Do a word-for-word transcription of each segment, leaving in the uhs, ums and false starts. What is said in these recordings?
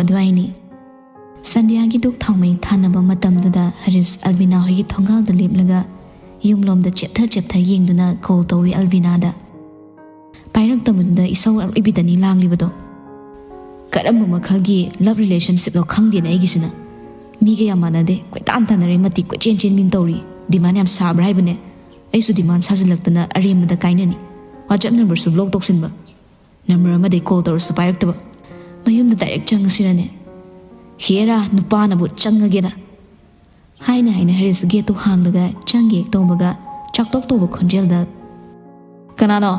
ꯑꯗꯨꯋꯥꯏꯅꯤ꯫ ꯁꯟꯙ꯭ꯌꯥꯒꯤ ꯙꯨꯛ ꯊꯥꯎꯃꯩ ꯊꯥꯅꯕ ꯃꯇꯝꯗꯨꯗ ꯍꯔꯤꯁ ꯑꯜꯕꯤꯅꯥ ꯍꯣꯏꯒꯤ ꯊꯣꯡꯒꯥꯜꯗ ꯂꯦꯞꯂꯒ ꯌꯨꯝꯂꯣꯝꯗ ꯆꯦꯞꯊ ꯆꯦꯞꯊ ꯌꯦꯡꯗꯨꯅ ꯀꯣꯜ ꯇꯧꯏ ꯑꯜꯕꯤꯅꯥꯗ꯫ ꯄꯥꯏꯔꯛꯇꯕꯗꯨꯗ ꯏꯁꯧ ꯑꯔꯣꯏꯕꯤꯗꯅꯤ ꯂꯥꯡꯂꯤꯕꯗꯣ꯫ ꯀꯔꯝꯕ ꯃꯈꯜꯒꯤ ꯂꯚ ꯔꯤꯂꯦꯁꯟꯁꯤꯞꯅꯣ ꯈꯪꯗꯦꯅꯦ ꯑꯩꯒꯤꯁꯤꯅ꯫ ꯃꯤꯒ ꯌꯥꯝ ꯃꯥꯟꯅꯗꯦ, ꯀꯣꯏꯇꯥꯟ ꯇꯥꯟꯅꯔꯦ, ꯃꯇꯤꯛ ꯀꯣꯏꯆꯦꯟ ꯆꯦꯟꯕꯤꯅ ꯇꯧꯔꯤ꯫ ꯗꯤꯃꯥꯟ ꯌꯥꯝ ꯁꯥꯕ꯭ꯔꯥ ꯍꯥꯏꯕꯅꯦ꯫ ꯑꯩꯁꯨ ꯗꯤꯃꯥꯟ ꯁꯥꯖꯤꯜꯂꯛꯇꯅ ꯑꯔꯦꯝꯕꯗ ꯀꯥꯏꯅꯅꯤ꯫ ꯋꯥꯆꯞ ꯅꯝꯕꯔꯁꯨ ꯕ꯭ꯂꯣꯛ ꯇꯧꯁꯤꯟꯕ꯫ ꯅꯝꯕꯔ ꯑꯃꯗꯩ ꯀꯣꯜ ꯇꯧꯔꯁꯨ ꯄꯥꯏꯔꯛꯇꯕ꯫ ꯃꯌꯨꯝꯗ ꯗꯥꯏꯔꯦꯛ ꯆꯪꯉꯁꯤꯔꯅꯦ? ꯍꯦꯔꯥ, ꯅꯨꯄꯥꯅꯕꯨ ꯆꯪꯉꯒꯦꯗ꯫ ꯍꯥꯏꯅ ꯍꯥꯏꯅ ꯍꯔꯤꯁ ꯒꯦꯠꯇꯨ ꯍꯥꯡꯂꯒ ꯆꯪꯒꯦ ꯍꯦꯛ ꯇꯧꯕꯒ ꯆꯥꯛꯇꯣꯛ ꯇꯧꯕ ꯈꯣꯟꯖꯦꯜꯗ, "ꯀꯅꯥꯅꯣ?"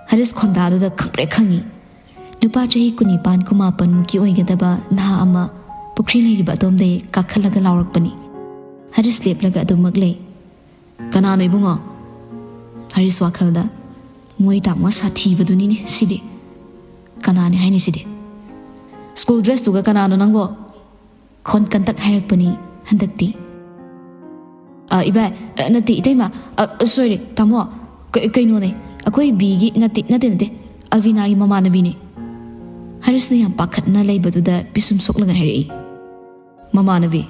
ꯍꯔꯤꯁ ꯈꯣꯟꯗꯥꯗꯨꯗ ꯈꯪꯄ꯭ꯔꯦꯛ ꯈꯪꯉꯤ꯫ ꯅꯨꯄꯥ ꯆꯍꯤ ꯀꯨꯟꯅꯤꯄꯥꯟ ꯀꯨꯟꯃꯥꯄꯟꯃꯨꯛꯀꯤ ꯑꯣꯏꯒꯗꯕ ꯅꯍꯥ ꯑꯃ ꯄꯨꯈ꯭ꯔꯤ ꯂꯩꯔꯤꯕ ꯑꯗꯣꯝꯗꯒꯤ ꯀꯥꯈꯠꯂꯒ ꯂꯥꯎꯔꯛꯄꯅꯤ꯫ ꯍꯔꯤꯁ ꯂꯦꯞꯂꯒ ꯑꯗꯨꯃꯛ ꯂꯩ꯫ "ꯀꯅꯥꯅꯣ ꯏꯕꯨꯡꯉꯣ?" ꯍꯔꯤꯁ ꯋꯥꯈꯜꯗ, "ꯃꯣꯏ ꯇꯥꯃꯣ ꯁꯥꯊꯤꯕꯗꯨꯅꯤꯅꯦ ꯁꯤꯗꯤ꯫ ꯀꯅꯥꯅꯤ ꯍꯥꯏꯅꯤ ꯁꯤꯗꯤ? ꯁ꯭ꯀꯨꯜ ꯗ꯭ꯔꯦꯁꯇꯨꯒ ꯀꯅꯥꯅꯣ ꯅꯪꯕꯣ?" ꯈꯣꯟ ꯀꯟꯇꯛ ꯍꯥꯏꯔꯛꯄꯅꯤ ꯍꯟꯗꯛꯇꯤ꯫ "ꯑ, ꯏꯕꯥꯏ, ꯑ, ꯅꯠꯇꯦ, ꯏꯇꯩꯃ, ꯑ, ꯁꯣꯏꯔꯦ, ꯇꯥꯃꯣ, ꯀ-, ꯀꯩꯅꯣꯅꯦ, ꯑꯩꯈꯣꯏ ꯕꯤꯒꯤ, ꯅꯠꯇꯦ, ꯅꯠꯇꯦ, ꯅꯠꯇꯦ, ꯑꯜꯕꯤꯅꯥꯒꯤ ꯃꯃꯥꯟꯅꯕꯤꯅꯦ꯫" ꯍꯔꯤꯁꯅ ꯌꯥꯝ ꯄꯥꯈꯠꯅ ꯂꯩꯕꯗꯨꯗ ꯄꯤꯁꯨꯝ ꯁꯣꯛꯂꯒ ꯍꯥꯏꯔꯛꯏ꯫ "ꯃꯃꯥꯟꯅꯕꯤ?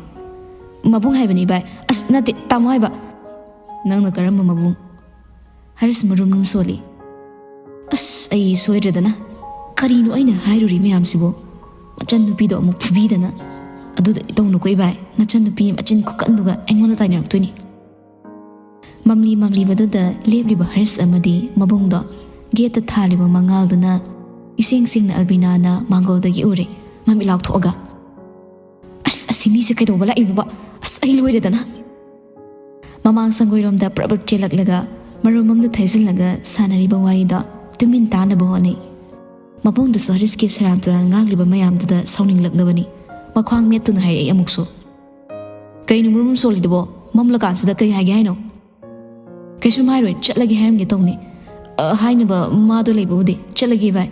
ꯃꯕꯨꯡ ꯍꯥꯏꯕꯅꯤ, ꯏꯕꯥꯏ꯫ ꯑꯁ, ꯅꯠꯇꯦ, ꯇꯥꯃꯣ ꯍꯥꯏꯕ꯫" "ꯅꯪꯅ ꯀꯔꯝꯕ ꯃꯕꯨꯡ?" ꯍꯔꯤꯁ ꯃꯔꯨꯝ ꯃꯔꯨꯝ ꯁꯣꯜꯂꯤ꯫ "ꯑꯁ, ꯑꯩ ꯁꯣꯏꯗ꯭ꯔꯦꯗꯅ꯫ ꯀꯔꯤꯅꯣ ꯑꯩꯅ ꯍꯥꯏꯔꯨꯔꯤ ꯃꯌꯥꯝꯁꯤꯕꯨ? ꯃꯆꯟ ꯅꯨꯄꯤꯗꯣ ꯑꯃꯨꯛ ꯐꯨꯕꯤꯗꯅ꯫ ꯑꯗꯨꯗ ꯏꯇꯧꯅꯨꯀꯣ ꯏꯕꯥꯏ, ꯅꯆꯟ ꯅꯨꯄꯤ ꯃꯆꯤꯟ ꯈꯨꯀꯟꯗꯨꯒ ꯑꯩꯉꯣꯟꯗ ꯇꯥꯏꯅꯔꯛꯇꯣꯏꯅꯤ꯫" ꯃꯝꯂꯤ ꯃꯝꯂꯤꯕꯗꯨꯗ ꯂꯦꯞꯂꯤꯕ ꯍꯔꯤꯁ ꯑꯃꯗꯤ ꯃꯕꯨꯡꯗꯣ ꯒꯦꯠꯇ ꯊꯥꯜꯂꯤꯕ ꯃꯉꯥꯜꯗꯨꯅ ꯏꯁꯦꯡ ꯁꯦꯡꯅ ꯑꯜꯕꯤꯅꯥꯅ ꯃꯥꯡꯒꯣꯜꯗꯒꯤ ꯎꯔꯦ, ꯃꯃꯤꯠ ꯂꯥꯎꯊꯣꯛꯑꯒ꯫ "ꯑꯁ, ꯑꯁꯤ ꯃꯤꯁꯦ ꯀꯩꯗꯧꯕ ꯂꯥꯛꯏꯅꯣꯕ? ꯑꯁ, ꯑꯩ ꯂꯣꯏꯔꯦꯗꯅ!" ꯃꯃꯥꯡ ꯁꯪꯒꯣꯏꯔꯣꯝꯗ ꯄ꯭ꯔꯞ ꯄ꯭ꯔꯞ ꯆꯦꯜꯂꯛꯂꯒ ꯃꯔꯨꯝ ꯑꯃꯗ ꯊꯩꯖꯤꯜꯂꯒ ꯁꯥꯟꯅꯔꯤꯕ ꯋꯥꯔꯤꯗꯣ ꯇꯨꯃꯤꯟ ꯇꯥꯅꯕ ꯍꯣꯠꯅꯩ꯫ ꯃꯕꯨꯡꯗꯨꯁꯨ ꯍꯔꯤꯁꯀꯤ ꯁꯦꯔꯥꯟ ꯇꯨꯔꯥꯟ ꯉꯥꯡꯂꯤꯕ ꯃꯌꯥꯝꯗꯨꯗ ꯁꯥꯎꯅꯤꯡꯂꯛꯅꯕꯅꯤ꯫ ꯃꯈ꯭ꯋꯥꯡ ꯃꯦꯠꯇꯨꯅ ꯍꯥꯏꯔꯛꯏ ꯑꯃꯨꯛꯁꯨ꯫ "ꯀꯩꯅꯣ ꯃꯔꯨꯝ ꯁꯣꯜꯂꯤꯗꯨꯕꯣ? ꯃꯝꯂꯀꯥꯟꯁꯤꯗ ꯀꯩ ꯍꯥꯏꯒꯦ ꯍꯥꯏꯅꯣ?" "ꯀꯩꯁꯨꯝ ꯍꯥꯏꯔꯣꯏ, ꯆꯠꯂꯒꯦ ꯍꯥꯏꯔꯝꯒꯦ ꯇꯧꯅꯤ꯫" "ꯑ, ꯍꯥꯏꯅꯕ ꯃꯥꯗꯣ ꯂꯩꯕꯕꯨꯗꯤ꯫ ꯆꯠꯂꯒꯦ ꯚꯥꯏ꯫"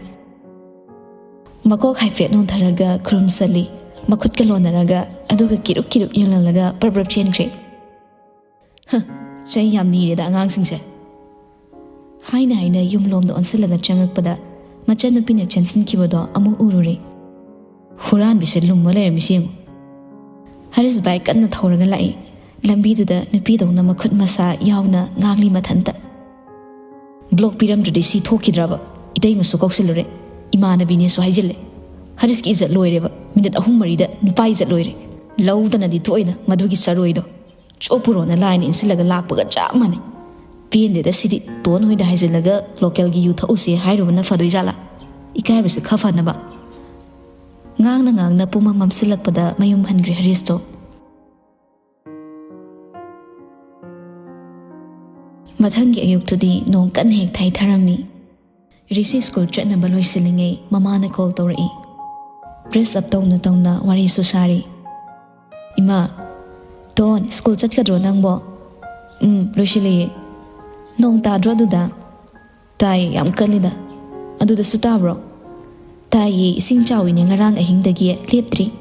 ꯃꯀꯣꯛ ꯍꯥꯏꯐꯦꯠ ꯅꯣꯟꯊꯔꯒ ꯈꯨꯔꯨꯝꯁꯜꯂꯤ꯫ ꯃꯈꯨꯠꯀ ꯂꯣꯟꯅꯔꯒ, ꯑꯗꯨꯒ ꯀꯤꯔꯨꯛ ꯀꯤꯔꯨꯛ ꯌꯨꯡꯍꯜꯂꯒ ꯄ꯭ꯔꯞ ꯄ꯭ꯔꯞ ꯆꯦꯟꯈ꯭ꯔꯦ꯫ "ꯍ, ꯆꯩ ꯌꯥꯝ ꯅꯤꯔꯦꯗ ꯑꯉꯥꯡꯁꯤꯡꯁꯦ꯫" ꯍꯥꯏꯅ ꯍꯥꯏꯅ ꯌꯨꯝꯂꯣꯝꯗ ꯑꯣꯟꯁꯤꯜꯂꯒ ꯆꯪꯉꯛꯄꯗ ꯃꯆꯟꯅꯨꯄꯤꯅ ꯆꯦꯟꯁꯤꯟꯈꯤꯕꯗꯣ ꯑꯃꯨꯛ ꯎꯔꯨꯔꯦ꯫ ꯍꯨꯔꯥꯟꯕꯤꯁꯦ ꯂꯨꯝꯃ ꯂꯩꯔꯝꯃꯤꯁꯤ ꯌꯦꯡꯉꯨ꯫ ꯍꯔꯤꯁ ꯕꯥꯏꯛ ꯀꯟꯅ ꯊꯧꯔꯒ ꯂꯥꯛꯏ꯫ ꯂꯝꯕꯤꯗꯨꯗ ꯅꯨꯄꯤꯗꯧꯅ ꯃꯈꯨꯠ ꯃꯁꯥ ꯌꯥꯎꯅ ꯉꯥꯡꯂꯤ ꯃꯊꯟꯇ꯫ "ꯕ꯭ꯂꯣꯛ ꯄꯤꯔꯝꯗ꯭ꯔꯗꯤ ꯁꯤ ꯊꯣꯛꯈꯤꯗ꯭ꯔꯕ?" ꯏꯇꯩꯃꯁꯨ ꯀꯧꯁꯤꯜꯂꯨꯔꯦ꯫ ꯏꯃꯥꯟꯅꯕꯤꯅꯦꯁꯨ ꯍꯥꯏꯖꯤꯜꯂꯦ꯫ ꯍꯔꯤꯁꯀꯤ ꯏꯖꯠ ꯂꯣꯏꯔꯦꯕ꯫ ꯃꯤꯅꯤꯠ ꯑꯍꯨꯝ ꯃꯔꯤꯗ ꯅꯨꯄꯥ ꯏꯖꯠ ꯂꯣꯏꯔꯦ꯫ ꯂꯧꯗꯅꯗꯤ ꯇꯣꯛꯑꯣꯏꯗ ꯃꯗꯨꯒꯤ ꯆꯔꯣꯏꯗꯣ꯫ ꯆꯣꯞꯄꯨꯔꯣꯅ ꯂꯥꯏꯅ ꯏꯟꯁꯤꯜꯂꯒ ꯂꯥꯛꯄꯒ ꯆꯞ ꯃꯥꯟꯅꯩ꯫ ꯄꯦꯟꯗꯦꯗ ꯁꯤꯗꯤ꯫ ꯇꯣꯟ ꯍꯣꯏꯗ ꯍꯥꯏꯖꯤꯜꯂꯒ ꯂꯣꯀꯦꯜꯒꯤ ꯌꯨ ꯊꯛꯎꯁꯦ ꯍꯥꯏꯔꯨꯕꯅ ꯐꯗꯣꯏ ꯖꯥꯠꯂꯥ? ꯏꯀꯥꯏꯕꯁꯦ ꯈꯔ ꯐꯅꯕ꯫ ꯉꯥꯡꯅ ꯉꯥꯡꯅ ꯄꯨꯝꯃꯝ ꯃꯝꯁꯤꯜꯂꯛꯄꯗ ꯃꯌꯨꯝ ꯍꯟꯈ꯭ꯔꯦ ꯍꯔꯤꯁꯇꯣ꯫ ꯃꯊꯪꯒꯤ ꯑꯌꯨꯛꯇꯨꯗꯤ ꯅꯣꯡ ꯀꯟꯅ ꯍꯦꯛ ꯊꯩꯊꯔꯝꯃꯤ꯫ ꯔꯤꯁꯤ ꯁ꯭ꯀꯨꯜ ꯆꯠꯅꯕ ꯂꯣꯏꯁꯤꯜꯂꯤꯉꯩ ꯃꯃꯥꯅ ꯀꯣꯜ ꯇꯧꯔꯛꯏ꯫ ꯗ꯭ꯔꯦꯁ ꯑꯞ ꯇꯧꯅ ꯇꯧꯅ ꯋꯥꯔꯤꯁꯨ ꯁꯥꯔꯤ꯫ "ꯏꯃꯥ, ꯇꯣꯟ, ꯁ꯭ꯀꯨꯜ ꯆꯠꯀꯗ꯭ꯔꯣ ꯅꯪꯕꯣ?" "ꯎꯝ, ꯂꯣꯏꯁꯤꯜꯂꯤꯌꯦ꯫ ꯅꯣꯡ ꯇꯥꯗ꯭ꯔꯣ ꯑꯗꯨꯗ?" "ꯇꯥꯏ, ꯌꯥꯝ ꯀꯜꯂꯤꯗ꯫ ꯑꯗꯨꯗꯁꯨ ꯇꯥꯕ꯭ꯔꯣ?" "ꯇꯥꯏꯌꯦ, ꯏꯁꯤꯡ ꯆꯥꯎꯏꯅꯦ ꯉꯔꯥꯡ ꯑꯍꯤꯡꯗꯒꯤ, ꯂꯦꯞꯇ꯭ꯔꯤ꯫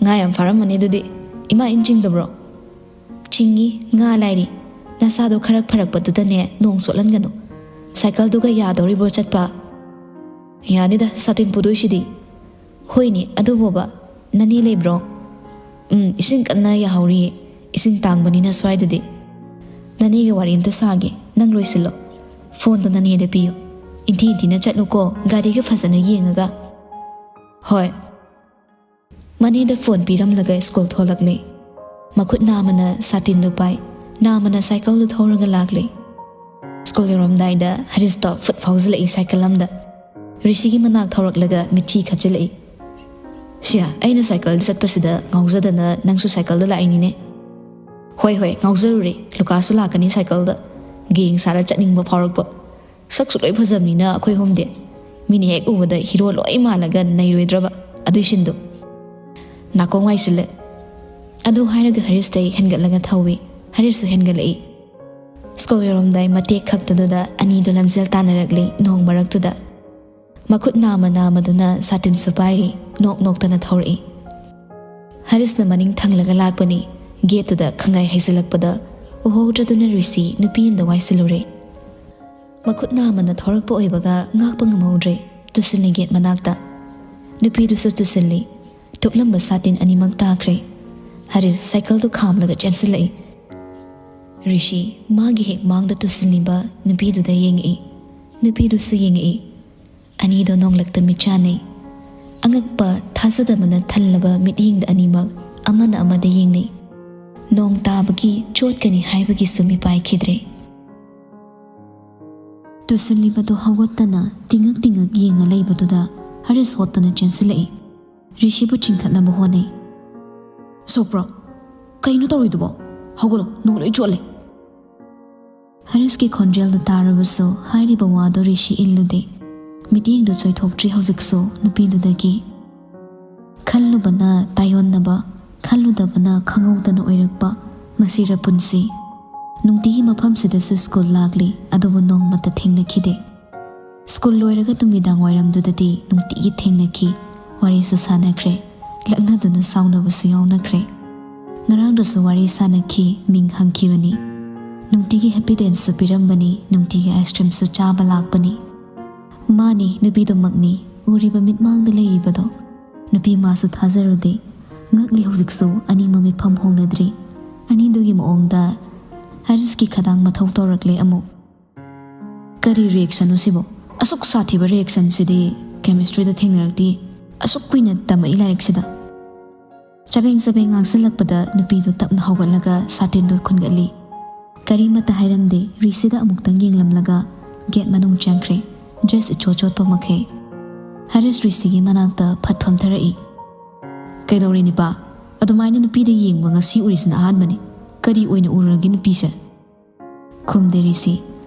ꯉꯥ ꯌꯥꯝ ꯐꯥꯔꯝꯃꯅꯤ ꯑꯗꯨꯗꯤ꯫ ꯏꯃꯥ, ꯏꯟ ꯆꯤꯡꯗꯕ꯭ꯔꯣ?" "ꯆꯤꯡꯉꯤ, ꯉꯥ ꯂꯥꯏꯔꯤ꯫ ꯅꯁꯥꯗꯣ ꯈꯔ ꯐꯔꯛꯄꯗꯨꯗꯅꯦ ꯅꯣꯡ ꯆꯣꯠꯍꯟꯒꯅꯨ꯫ ꯁꯥꯏꯀꯜꯗꯨꯒ ꯌꯥꯗꯧꯔꯤꯕ꯭ꯔꯣ ꯆꯠꯄ?" "ꯌꯥꯅꯤꯗ, ꯁꯥꯇꯤꯟ ꯄꯨꯗꯣꯏꯁꯤꯗꯤ꯫" "ꯍꯣꯏꯅꯦ, ꯑꯗꯨꯕꯣꯕ, ꯅꯅꯦ ꯂꯩꯕ꯭ꯔꯣ?" "ꯎꯝ, ꯏꯁꯤꯡ ꯀꯟꯅ ꯌꯥꯍꯧꯔꯤꯌꯦ꯫ ꯏꯁꯤꯡ ꯇꯥꯡꯕꯅꯤꯅ ꯁ꯭ꯋꯥꯏꯗꯗꯤ꯫ ꯅꯅꯦꯒ ꯋꯥꯔꯤ ꯑꯝꯇ ꯁꯥꯒꯦ, ꯅꯪ ꯂꯣꯏꯁꯤꯜꯂꯣ꯫ ꯐꯣꯟꯗꯣ ꯅꯅꯦꯗ ꯄꯤꯌꯨ꯫ ꯏꯟꯊꯤ ꯏꯟꯊꯤꯅ ꯆꯠꯂꯨꯀꯣ, ꯒꯥꯔꯤꯒ ꯐꯖꯅ ꯌꯦꯡꯉꯒ꯫" "ꯍꯣꯏ꯫" ꯃꯅꯦꯗ ꯐꯣꯟ ꯄꯤꯔꯝꯂꯒ ꯁ꯭ꯀꯨꯜ ꯊꯣꯛꯂꯛꯂꯦ꯫ ꯃꯈꯨꯠ ꯅꯥꯝꯃꯅ ꯁꯥꯇꯤꯟꯗꯨ ꯄꯥꯏ, ꯅꯥꯝꯃꯅ ꯁꯥꯏꯀꯜꯗꯨ ꯊꯧꯔꯒ ꯂꯥꯛꯂꯦ꯫ ꯁ꯭ꯀꯨꯜ ꯌꯧꯔꯝꯗꯥꯏꯗ ꯍꯔꯤꯁꯇꯣ ꯐꯨꯠ ꯐꯥꯎꯖꯤꯜꯂꯛꯏ ꯁꯥꯏꯀꯜ ꯑꯃꯗ꯫ ꯔꯤꯁꯤꯒꯤ ꯃꯅꯥꯛ ꯊꯧꯔꯛꯂꯒ ꯃꯤꯠꯆꯤ ꯈꯠꯆꯤꯜꯂꯛꯏ꯫ "ꯁꯤꯌꯥ, ꯑꯩꯅ ꯁꯥꯏꯀꯜ ꯆꯠꯄꯁꯤꯗ ꯉꯥꯎꯖꯗꯅ ꯅꯪꯁꯨ ꯁꯥꯏꯀꯜꯗ ꯂꯥꯛꯏꯅꯤꯅꯦ?" "ꯍꯣꯏ, ꯍꯣꯏ, ꯉꯥꯎꯖꯔꯨꯔꯦ꯫ ꯂꯨꯀꯥꯁꯁꯨ ꯂꯥꯛꯀꯅꯤ ꯁꯥꯏꯀꯜꯗ꯫ ꯒꯦꯡ ꯁꯥꯔ ꯆꯠꯅꯤꯡꯕ ꯐꯥꯎꯔꯛꯄ꯫ ꯁꯛꯁꯨ ꯂꯣꯏ ꯐꯖꯕꯅꯤꯅ ꯑꯩꯈꯣꯏ ꯑꯍꯨꯝꯗꯤ꯫ ꯃꯤꯅ ꯍꯦꯛ ꯎꯕꯗ ꯍꯤꯔꯣ ꯂꯣꯏ ꯃꯥꯜꯂꯒ ꯅꯩꯔꯣꯏꯗ꯭ꯔꯕ ꯑꯗꯨꯏ ꯁꯤꯟꯗꯣ?" ꯅꯥꯀꯣꯡ ꯋꯥꯏꯁꯤꯜꯂꯦ꯫ ꯑꯗꯨ ꯍꯥꯏꯔꯒ ꯍꯔꯤꯁꯇꯩ ꯍꯦꯟꯒꯠꯂꯒ ꯊꯧꯏ꯫ ꯍꯔꯤꯁꯁꯨ ꯍꯦꯟꯒꯠꯂꯛꯏ꯫ ꯁ꯭ꯀꯨꯜ ꯌꯧꯔꯝꯗꯥꯏ ꯃꯇꯦꯛ ꯈꯛꯇꯗꯨꯗ ꯑꯅꯤꯗꯨ ꯂꯝꯖꯦꯜ ꯇꯥꯟꯅꯔꯛꯂꯤ ꯅꯣꯡ ꯃꯔꯛꯇꯨꯗ꯫ ꯃꯈꯨꯠ ꯅꯥꯝꯃ ꯅꯥꯝꯃꯗꯨꯅ ꯁꯥꯇꯤꯟꯁꯨ ꯄꯥꯏꯔꯤ, ꯅꯣꯛ ꯅꯣꯛꯇꯅ ꯊꯧꯔꯛꯏ꯫ ꯍꯔꯤꯁꯅ ꯃꯅꯤꯡ ꯊꯪꯂꯒ ꯂꯥꯛꯄꯅꯤ꯫ ꯒꯦꯠꯇꯨꯗ ꯈꯪꯉꯥꯏ ꯍꯩꯖꯤꯜꯂꯛꯄꯗ ꯎꯍꯧꯗ꯭ꯔꯗꯨꯅ ꯔꯤꯁꯤ ꯅꯨꯄꯤ ꯑꯃꯗ ꯋꯥꯏꯁꯤꯜꯂꯨꯔꯦ꯫ ꯃꯈꯨꯠ ꯅꯥꯝꯃꯅ ꯊꯧꯔꯛꯄ ꯑꯣꯏꯕꯒ ꯉꯥꯛꯄ ꯉꯝꯍꯧꯗ꯭ꯔꯦ꯫ ꯇꯨꯁꯤꯟꯅ ꯒꯦꯠ ꯃꯅꯥꯛꯇ꯫ ꯅꯨꯄꯤꯗꯨꯁꯨ ꯇꯨꯁꯤꯜꯂꯤ꯫ ꯇꯨꯞꯂꯝꯕ ꯁꯥꯇꯤꯟ ꯑꯅꯤꯃꯛ ꯇꯥꯈ꯭ꯔꯦ꯫ ꯍꯔꯤꯁ ꯁꯥꯏꯀꯜꯗꯨ ꯈꯥꯝꯂꯒ ꯆꯦꯟꯁꯤꯜꯂꯛꯏ꯫ ꯔꯤꯁꯤ ꯃꯥꯒꯤ ꯍꯦꯛ ꯃꯥꯡꯗ ꯇꯨꯁꯤꯜꯂꯤꯕ ꯅꯨꯄꯤꯗꯨꯗ ꯌꯦꯡꯉꯛꯏ꯫ ꯅꯨꯄꯤꯗꯨꯁꯨ ꯌꯦꯡꯉꯛꯏ꯫ ꯑꯅꯤꯗꯣ ꯅꯣꯡꯂꯛꯇ ꯃꯤꯠ ꯆꯥꯟꯅꯩ꯫ ꯑꯉꯛꯄ, ꯊꯥꯖꯗꯕꯅ ꯊꯜꯂꯕ ꯃꯤꯠꯌꯦꯡꯗ ꯑꯅꯤꯃꯛ ꯑꯃꯅ ꯑꯃꯗ ꯌꯦꯡꯅꯩ꯫ ꯅꯣꯡ ꯇꯥꯕꯒꯤ ꯆꯣꯠꯀꯅꯤ ꯍꯥꯏꯕꯒꯤꯁꯨ ꯃꯤꯄꯥꯏꯈꯤꯗ꯭ꯔꯦ꯫ ꯇꯨꯁꯤꯜꯂꯤꯕꯗꯨ ꯍꯧꯒꯠꯇꯅ ꯇꯤꯡꯉꯛ ꯇꯤꯡꯉꯛ ꯌꯦꯡꯉ ꯂꯩꯕꯗꯨꯗ ꯍꯔꯤꯁ ꯍꯣꯠꯇꯅ ꯆꯦꯟꯁꯤꯜꯂꯛꯏ꯫ ꯔꯤꯁꯤꯕꯨ ꯆꯤꯡꯈꯠꯅꯕ ꯍꯣꯠꯅꯩ꯫ "ꯁꯣꯛꯄ꯭ꯔꯣ? ꯀꯩꯅꯣ ꯇꯧꯔꯤꯗꯨꯕꯣ? ꯍꯧꯒꯠꯂꯣ, ꯅꯣꯡ ꯂꯣꯏ ꯆꯣꯠꯂꯦ!" ꯍꯔꯤꯁꯀꯤ ꯈꯣꯟꯖꯦꯜꯗꯨ ꯇꯥꯔꯕꯁꯨ ꯍꯥꯏꯔꯤꯕ ꯋꯥꯗꯨ ꯔꯤꯁꯤ ꯏꯜꯂꯨꯗꯦ꯫ ꯃꯤꯠꯌꯦꯡꯗꯨ ꯆꯣꯏꯊꯣꯛꯇ꯭ꯔꯤ ꯍꯧꯖꯤꯛꯁꯨ ꯅꯨꯄꯤꯗꯨꯗꯒꯤ꯫ ꯈꯜꯂꯨꯕꯅ ꯇꯥꯏꯑꯣꯟꯅꯕ, ꯈꯜꯂꯨꯗꯕꯅ ꯈꯪꯍꯧꯗꯅ ꯑꯣꯏꯔꯛꯄ, ꯃꯁꯤꯔ ꯄꯨꯟꯁꯤ? ꯅꯨꯡꯇꯤꯒꯤ ꯃꯐꯝꯁꯤꯗꯁꯨ ꯁ꯭ꯀꯨꯜ ꯂꯥꯛꯂꯤ, ꯑꯗꯨꯕꯨ ꯅꯣꯡꯃꯇ ꯊꯦꯡꯅꯈꯤꯗꯦ꯫ ꯁ꯭ꯀꯨꯜ ꯂꯣꯏꯔꯒ ꯅꯨꯃꯤꯗꯥꯡ ꯋꯥꯏꯔꯝꯗꯨꯗꯗꯤ ꯅꯨꯡꯇꯤꯒꯤ ꯊꯦꯡꯅꯈꯤ, ꯋꯥꯔꯤꯁꯨ ꯁꯥꯟꯅꯈ꯭ꯔꯦ, ꯂꯛꯅꯗꯨꯅ ꯁꯥꯎꯅꯕꯁꯨ ꯌꯥꯎꯅꯈ꯭ꯔꯦ꯫ ꯉꯔꯥꯡꯗꯨꯁꯨ ꯋꯥꯔꯤ ꯁꯥꯟꯅꯈꯤ, ꯃꯤꯡ ꯍꯪꯈꯤꯕꯅꯤ꯫ ꯅꯨꯡꯇꯤꯒꯤ ꯍꯦꯄꯤ ꯗꯦꯟꯁꯁꯨ ꯄꯤꯔꯝꯕꯅꯤ, ꯅꯨꯡꯇꯤꯒꯤ ꯑꯥꯏꯁ ꯀ꯭ꯔꯤꯝꯁꯨ ꯆꯥꯕ ꯂꯥꯛꯄꯅꯤ꯫ ꯃꯥꯅꯤ, ꯅꯨꯄꯤꯗꯨꯃꯛꯅꯤ, ꯎꯔꯤꯕ ꯃꯤꯠꯃꯥꯡꯗ ꯂꯩꯔꯤꯕꯗꯣ꯫ ꯅꯨꯄꯤ ꯃꯥꯁꯨ ꯊꯥꯖꯔꯨꯗꯦ꯫ ꯉꯛꯂꯤ ꯍꯧꯖꯤꯛꯁꯨ ꯑꯅꯤꯃꯛ ꯃꯤꯠꯐꯝ ꯍꯣꯡꯅꯗ꯭ꯔꯤ꯫ ꯑꯅꯤꯗꯨꯒꯤ ꯃꯑꯣꯡꯗ ꯍꯔꯤꯁꯀꯤ ꯈꯗꯥꯡ ꯃꯊꯧ ꯇꯧꯔꯛꯂꯦ ꯑꯃꯨꯛ꯫ "ꯀꯔꯤ ꯔꯤꯌꯦꯛꯁꯟꯅꯣ ꯁꯤꯕꯣ? ꯑꯁꯨꯛ ꯁꯥꯊꯤꯕ ꯔꯤꯌꯦꯛꯁꯟꯁꯤꯗꯤ ꯀꯦꯃꯤꯁꯇ꯭ꯔꯤꯗ ꯊꯦꯡꯅꯔꯛꯇꯦ꯫ ꯑꯁꯨꯛ ꯀꯨꯏꯅ ꯇꯝꯃꯛꯏ ꯂꯥꯏꯔꯤꯛꯁꯤꯗ?" ꯆꯕꯦꯡ ꯆꯕꯦꯡ ꯉꯥꯡꯁꯤꯜꯂꯛꯄꯗ ꯅꯨꯄꯤꯗꯨ ꯇꯞꯅ ꯍꯧꯒꯠꯂꯒ ꯁꯥꯇꯤꯟꯗꯨ ꯈꯨꯟꯒꯠꯂꯤ꯫ ꯀꯔꯤꯃꯠꯇ ꯍꯥꯏꯔꯝꯗꯦ꯫ ꯔꯤꯁꯤꯗ ꯑꯃꯨꯛꯇꯪ ꯌꯦꯡꯂꯝꯂꯒ ꯒꯦꯠ ꯃꯅꯨꯡ ꯆꯪꯈ꯭ꯔꯦ, ꯗ꯭ꯔꯦꯁ ꯏꯆꯣꯠ ꯆꯣꯠꯄ ꯃꯈꯩ꯫ ꯍꯔꯤꯁ ꯔꯤꯁꯤꯒꯤ ꯃꯅꯥꯛꯇ ꯐꯠ ꯐꯝꯊꯔꯛꯏ꯫ "ꯀꯩꯗꯧꯔꯦ ꯅꯤꯄꯥ? ꯑꯗꯨꯃꯥꯏꯅ ꯅꯨꯄꯤꯗ ꯌꯦꯡꯕ ꯉꯁꯤ ꯎꯔꯤꯁꯤꯅ ꯑꯍꯥꯟꯕꯅꯤ꯫ ꯀꯔꯤ ꯑꯣꯏꯅ ꯎꯔꯨꯔꯒꯦ ꯅꯨꯄꯤꯁꯦ?" ꯈꯨꯝꯗꯦ ꯔꯤꯁꯤ꯫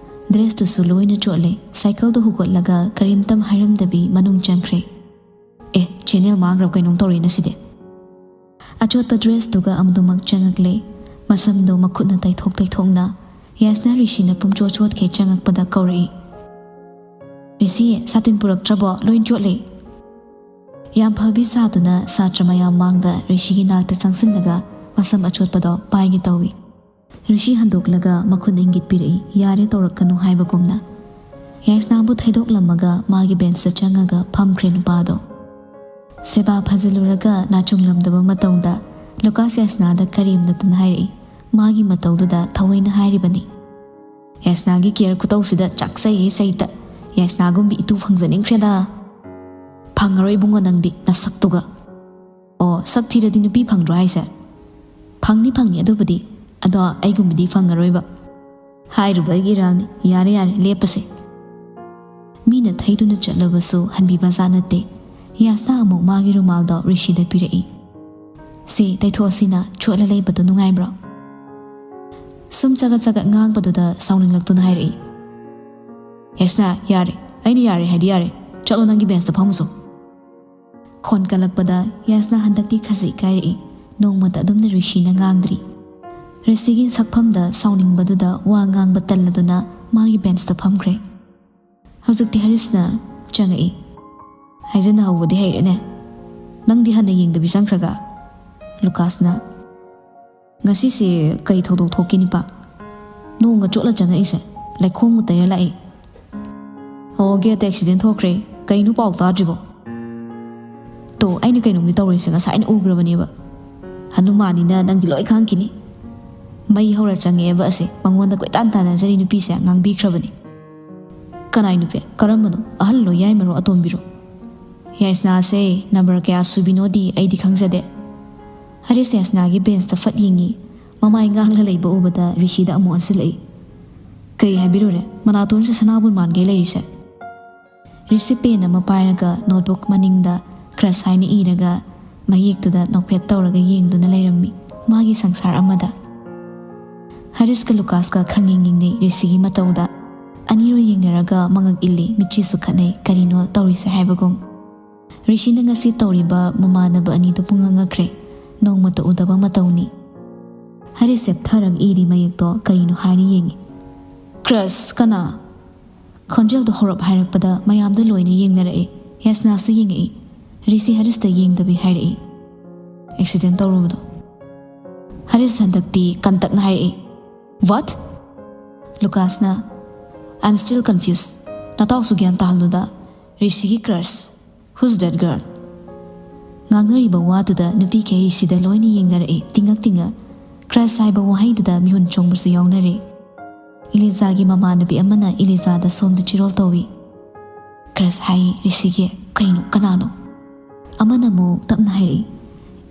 ꯗ꯭ꯔꯦꯁꯇꯨꯁꯨ ꯂꯣꯏꯅ ꯆꯣꯠꯂꯦ꯫ ꯁꯥꯏꯀꯜꯗꯨ ꯍꯨꯒꯠꯂꯒ ꯀꯔꯤꯝꯇ ꯍꯥꯏꯔꯝꯗꯕꯤ ꯃꯅꯨꯡ ꯆꯪꯈ꯭ꯔꯦ꯫ "ꯑꯦ, ꯆꯦꯅꯦꯜ ꯃꯥꯡꯈ꯭ꯔꯕ ꯀꯩꯅꯣꯝ ꯇꯧꯔꯦꯅ ꯁꯤꯗꯤ!" ꯑꯆꯣꯠꯄ ꯗ꯭ꯔꯦꯁꯇꯨꯒ ꯑꯃꯗꯨꯃꯛ ꯆꯪꯉꯛꯂꯦ꯫ ꯃꯁꯝꯗꯣ ꯃꯈꯨꯠꯅ ꯇꯩꯊꯣꯛ ꯇꯩꯊꯣꯛꯅ꯫ ꯌꯥꯏꯁꯅꯥ ꯔꯤꯁꯤꯅ ꯄꯨꯝꯆꯣꯠ ꯆꯣꯠꯈꯩ ꯆꯪꯉꯛꯄꯗ ꯀꯧꯔꯛꯏ꯫ "ꯔꯤꯁꯤ, ꯁꯥꯇꯤꯟ ꯄꯨꯔꯛꯇ꯭ꯔꯕꯣ? ꯂꯣꯏ ꯆꯣꯠꯂꯦ!" ꯌꯥꯝ ꯐꯕꯤ ꯁꯥꯗꯨꯅ ꯁꯥꯇ꯭ꯔ ꯃꯌꯥꯝ ꯃꯥꯡꯗ ꯔꯤꯁꯤꯒꯤ ꯅꯥꯛꯇ ꯆꯪꯁꯤꯜꯂꯒ ꯃꯁꯝ ꯑꯆꯣꯠꯄꯗꯣ ꯄꯥꯏꯒꯦ ꯇꯧꯏ꯫ ꯔꯤꯁꯤ ꯍꯟꯗꯣꯛꯂꯒ ꯃꯈꯨꯠꯅ ꯏꯪꯒꯤꯠ ꯄꯤꯔꯛꯏ, ꯌꯥꯔꯦ ꯇꯧꯔꯛꯀꯅꯨ ꯍꯥꯏꯕꯒꯨꯝꯅ꯫ ꯌꯥꯏꯁꯅꯥꯕꯨ ꯊꯩꯗꯣꯛꯂꯝꯃꯒ ꯃꯥꯒꯤ ꯕꯦꯟꯁꯇ ꯆꯪꯉꯒ ꯐꯝꯈ꯭ꯔꯦ ꯅꯨꯄꯥꯗꯣ꯫ ꯁꯦꯕꯥ ꯐꯖꯜꯂꯨꯔꯒ ꯅꯥꯆꯨꯡꯂꯝꯗꯕ ꯃꯇꯧꯗ ꯂꯨꯀꯥꯁ ꯌꯥꯁꯅꯥꯗ ꯀꯔꯦꯝꯅꯗꯨꯅ ꯍꯥꯏꯔꯛꯏ꯫ ꯃꯥꯒꯤ ꯃꯇꯧꯗꯨꯗ ꯊꯑꯣꯏꯅ ꯍꯥꯏꯔꯤꯕꯅꯤ꯫ ꯌꯥꯁꯅꯥꯒꯤ ꯀꯦꯌꯔ ꯈꯨꯇꯧꯁꯤꯗ ꯆꯥꯛꯆꯩꯌꯦ ꯁꯩꯇ꯫ ꯌꯥꯁꯅꯥꯒꯨꯝꯕꯤ ꯏꯇꯨ ꯐꯪꯖꯅꯤꯡꯈ꯭ꯔꯦꯗ꯫ ꯐꯪꯉꯔꯣꯏ ꯏꯕꯨꯡꯉꯣ ꯅꯪꯗꯤ ꯅꯁꯛꯇꯨꯒ꯫ ꯑꯣ, ꯁꯛ ꯊꯤꯔꯗꯤ ꯅꯨꯄꯤ ꯐꯪꯗ꯭ꯔꯣ ꯍꯥꯏꯁꯦ? ꯐꯪꯅꯤ ꯐꯪꯅꯤ ꯑꯗꯨꯕꯨꯗꯤ, ꯑꯗꯣ ꯑꯩꯒꯨꯝꯕꯗꯤ ꯐꯪꯉꯔꯣꯏꯕ꯫ ꯍꯥꯏꯔꯨꯕ ꯑꯩꯒꯤ ꯏꯔꯥꯜꯅꯤ꯫ ꯌꯥꯔꯦ ꯌꯥꯔꯦ, ꯂꯦꯞꯄꯁꯦ꯫ ꯃꯤꯅ ꯊꯩꯗꯨꯅ ꯆꯠꯂꯕꯁꯨ ꯍꯟꯕꯤꯕ ꯖꯥꯠ ꯅꯠꯇꯦ꯫ ꯌꯥꯁꯅꯥ ꯑꯃꯨꯛ ꯃꯥꯒꯤ ꯔꯨꯃꯥꯜꯗꯣ ꯔꯤꯁꯤꯗ ꯄꯤꯔꯛꯏ꯫ "ꯁꯦ, ꯇꯩꯊꯣꯛꯑꯁꯤꯅ, ꯆꯣꯠꯂ ꯂꯩꯕꯗꯣ ꯅꯨꯡꯉꯥꯏꯕ꯭ꯔꯣ?" ꯁꯨꯝ ꯆꯒꯠ ꯆꯒꯠ ꯉꯥꯡꯕꯗꯨꯗ ꯁꯥꯎꯅꯤꯡꯂꯛꯇꯨꯅ ꯍꯥꯏꯔꯛꯏ꯫ "ꯌꯥꯁꯅꯥ, ꯌꯥꯔꯦ꯫ ꯑꯩꯅ ꯌꯥꯔꯦ ꯍꯥꯏꯗꯤ ꯌꯥꯔꯦ꯫ ꯆꯠꯂꯣ, ꯅꯪꯒꯤ ꯕꯦꯟꯁꯇ ꯐꯝꯃꯨꯁꯣ꯫" ꯈꯣꯟ ꯀꯜꯂꯛꯄꯗ ꯌꯥꯁꯅꯥ ꯍꯟꯗꯛꯇꯤ ꯈꯖꯤꯛ ꯏꯀꯥꯏꯔꯛꯏ꯫ ꯅꯣꯡꯃꯇ ꯑꯗꯨꯝꯅ ꯔꯤꯁꯤꯅ ꯉꯥꯡꯗ꯭ꯔꯤ꯫ ꯔꯤꯁꯤꯒꯤ ꯁꯛꯐꯝꯗ ꯁꯥꯎꯅꯤꯡꯕꯗꯨꯗ ꯋꯥ ꯉꯥꯡꯕ ꯇꯜꯂꯗꯨꯅ ꯃꯥꯒꯤ ꯕꯦꯟꯁꯇ ꯐꯝꯈ꯭ꯔꯦ꯫ ꯍꯧꯖꯤꯛꯇꯤ ꯍꯔꯤꯁꯅ ꯆꯪꯉꯛꯏ꯫ "ꯍꯥꯏꯖꯟꯅꯍꯧꯕꯗꯤ ꯍꯩꯔꯦꯅꯦ꯫ ꯅꯪꯗꯤ ꯍꯟꯅ ꯌꯦꯡꯗꯕꯤ ꯆꯪꯈ꯭ꯔꯒ?" ꯂꯨꯀꯥꯁꯅ, "ꯉꯁꯤꯁꯦ ꯀꯩ ꯊꯧꯗꯣꯛ ꯊꯣꯛꯀꯦ ꯅꯤꯄꯥ? ꯅꯣꯡꯒ ꯆꯣꯠꯂ ꯆꯪꯉꯛꯏꯁꯦ, ꯂꯩꯈꯣꯝꯒ ꯇꯩꯔ ꯂꯥꯛꯏ꯫" "ꯑꯣ, ꯒꯦꯠꯇ ꯑꯦꯛꯁꯤꯗꯦꯟ ꯊꯣꯛꯈ꯭ꯔꯦ꯫ ꯀꯩꯅꯣ ꯄꯥꯎ ꯇꯥꯗ꯭ꯔꯤꯕꯣ?" "ꯇꯣ, ꯑꯩꯅ ꯀꯩꯅꯣꯝꯗꯤ ꯇꯧꯔꯤꯁꯦ ꯉꯁꯥꯏꯅ ꯎꯈ꯭ꯔꯕꯅꯦꯕ꯫ ꯍꯅꯨꯃꯥꯟꯅꯤꯅ ꯅꯪꯗꯤ ꯂꯣꯏ ꯈꯪꯈꯤꯅꯤ꯫ ꯃꯩ ꯍꯧꯔ ꯆꯪꯉꯛꯑꯦꯕ ꯑꯁꯦ꯫ ꯃꯉꯣꯟꯗ ꯀꯣꯏꯇꯥꯟ ꯇꯥꯟꯅꯖꯔꯤ ꯅꯨꯄꯤꯁꯦ ꯉꯥꯡꯕꯤꯈ꯭ꯔꯕꯅꯤ꯫" "ꯀꯅꯥꯏ ꯅꯨꯄꯤ? ꯀꯔꯝꯕꯅꯣ? ꯑꯍꯜꯂꯣ, ꯌꯥꯏꯃꯔꯣ, ꯑꯇꯣꯝꯕꯤꯔꯣ?" "ꯌꯥꯏꯁꯅꯥꯁꯦ ꯅꯝꯕꯔ ꯀꯌꯥ ꯁꯨꯕꯤꯅꯣꯗꯤ ꯑꯩꯗꯤ ꯈꯪꯖꯗꯦ꯫" ꯍꯔꯤꯁ ꯌꯥꯏꯁꯅꯥꯒꯤ ꯕꯦꯟꯁꯇ ꯐꯠ ꯌꯦꯡꯉꯤ꯫ ꯃꯃꯥꯏ ꯉꯥꯡꯂ ꯂꯩꯕ ꯎꯕꯗ ꯔꯤꯁꯤꯗ ꯑꯃꯨꯛ ꯑꯣꯟꯁꯤꯜꯂꯛꯏ꯫ "ꯀꯩ ꯍꯥꯏꯕꯤꯔꯨꯔꯦ? ꯃꯅꯥꯇꯣꯟꯁꯦ ꯁꯅꯥꯕꯨꯟ ꯃꯥꯟꯒꯩ ꯂꯩꯔꯤꯁꯦ?" ꯔꯤꯁꯤ ꯄꯦꯟ ꯑꯃ ꯄꯥꯏꯔꯒ ꯅꯣꯠꯕꯨꯛ ꯃꯅꯤꯡꯗ ꯀ꯭ꯔꯁ ꯍꯥꯏꯅ ꯏꯔꯒ ꯃꯌꯦꯛꯇꯨꯗ ꯅꯣꯛꯐꯦꯠ ꯇꯧꯔꯒ ꯌꯦꯡꯗꯨꯅ ꯂꯩꯔꯝꯃꯤ꯫ ꯃꯥꯒꯤ ꯁꯪꯁꯥꯔ ꯑꯃꯗ꯫ ꯍꯔꯤꯁꯀ ꯂꯨꯀꯥꯁꯀ ꯈꯪꯌꯦꯡ ꯌꯦꯡꯅꯩ ꯔꯤꯁꯤꯒꯤ ꯃꯇꯧꯗ꯫ ꯑꯅꯤꯔꯣ ꯌꯦꯡꯅꯔꯒ ꯃꯉꯛ ꯏꯜꯂꯤ, ꯃꯤꯠꯆꯤꯁꯨ ꯈꯠꯅꯩ, ꯀꯔꯤꯅꯣ ꯇꯧꯔꯤꯁꯦ ꯍꯥꯏꯕꯒꯨꯝ꯫ ꯔꯤꯁꯤꯅ ꯉꯁꯤ ꯇꯧꯔꯤꯕ ꯃꯃꯥꯟꯅꯕ ꯑꯅꯤꯗꯨ ꯄꯨꯡꯉꯛ ꯉꯛꯈ꯭ꯔꯦ꯫ ꯅꯣꯡꯃꯇ ꯎꯗꯕ ꯃꯇꯧꯅꯤ꯫ ꯍꯔꯤꯁ ꯆꯦꯞꯊꯔꯒ ꯏꯔꯤ ꯃꯌꯦꯛꯇꯣ ꯀꯔꯤꯅꯣ ꯍꯥꯏꯅ ꯌꯦꯡꯉꯤ꯫ "ꯀ꯭ꯔꯁ? ꯀꯅꯥ?" ꯈꯣꯟꯖꯦꯜꯗꯣ ꯍꯧꯔꯞ ꯍꯥꯏꯔꯛꯄꯗ ꯃꯌꯥꯝꯗꯣ ꯂꯣꯏꯅ ꯌꯦꯡꯅꯔꯛꯏ꯫ ꯌꯥꯁꯅꯥꯁꯨ ꯌꯦꯡꯉꯛꯏ꯫ ꯔꯤꯁꯤ ꯍꯔꯤꯁꯇ ꯌꯦꯡꯗꯕꯤ ꯍꯥꯏꯔꯛꯏ, "ꯑꯦꯛꯁꯤꯗꯦꯟ ꯇꯧꯔꯨꯕꯗꯣ꯫" ꯍꯔꯤꯁ ꯍꯟꯗꯛꯇꯤ ꯀꯟꯇꯛꯅ ꯍꯥꯏꯔꯛꯏ, "What?" ꯂꯨꯀꯥꯁꯅ, "I'm still confused꯫ ꯅꯇꯥꯎꯁꯨ ꯒ꯭ꯌꯥꯟ ꯇꯥꯍꯜꯂꯨꯗ꯫ ꯔꯤꯁꯤꯒꯤ ꯀ꯭ꯔꯁ? Who's that girl?" ꯉꯥꯡꯅꯔꯤꯕ ꯋꯥꯗꯨꯗ ꯅꯨꯄꯤꯈꯩ ꯔꯤꯁꯤꯗ ꯂꯣꯏꯅ ꯌꯦꯡꯅꯔꯛꯏ, ꯇꯤꯡꯉꯛ ꯇꯤꯡꯉꯛ꯫ Crush ꯍꯥꯏꯕ ꯋꯥꯍꯩꯗꯨꯗ ꯃꯤꯍꯨꯟ ꯆꯣꯡꯕꯁꯨ ꯌꯥꯎꯅꯔꯦ꯫ ꯏꯂꯤꯖꯥꯒꯤ ꯃꯃꯥꯟꯅꯕꯤ ꯑꯃꯅ ꯏꯂꯤꯖꯥꯗ ꯁꯣꯝꯗ ꯆꯤꯔꯣꯜ ꯇꯧꯏ꯫ "Crush ꯍꯥꯏ ꯔꯤꯁꯤꯒꯤ꯫ ꯀꯩꯅꯣ? ꯀꯅꯥꯅꯣ?" ꯑꯃꯅ ꯑꯃꯨꯛ ꯇꯞꯅ ꯍꯥꯏꯔꯛꯏ,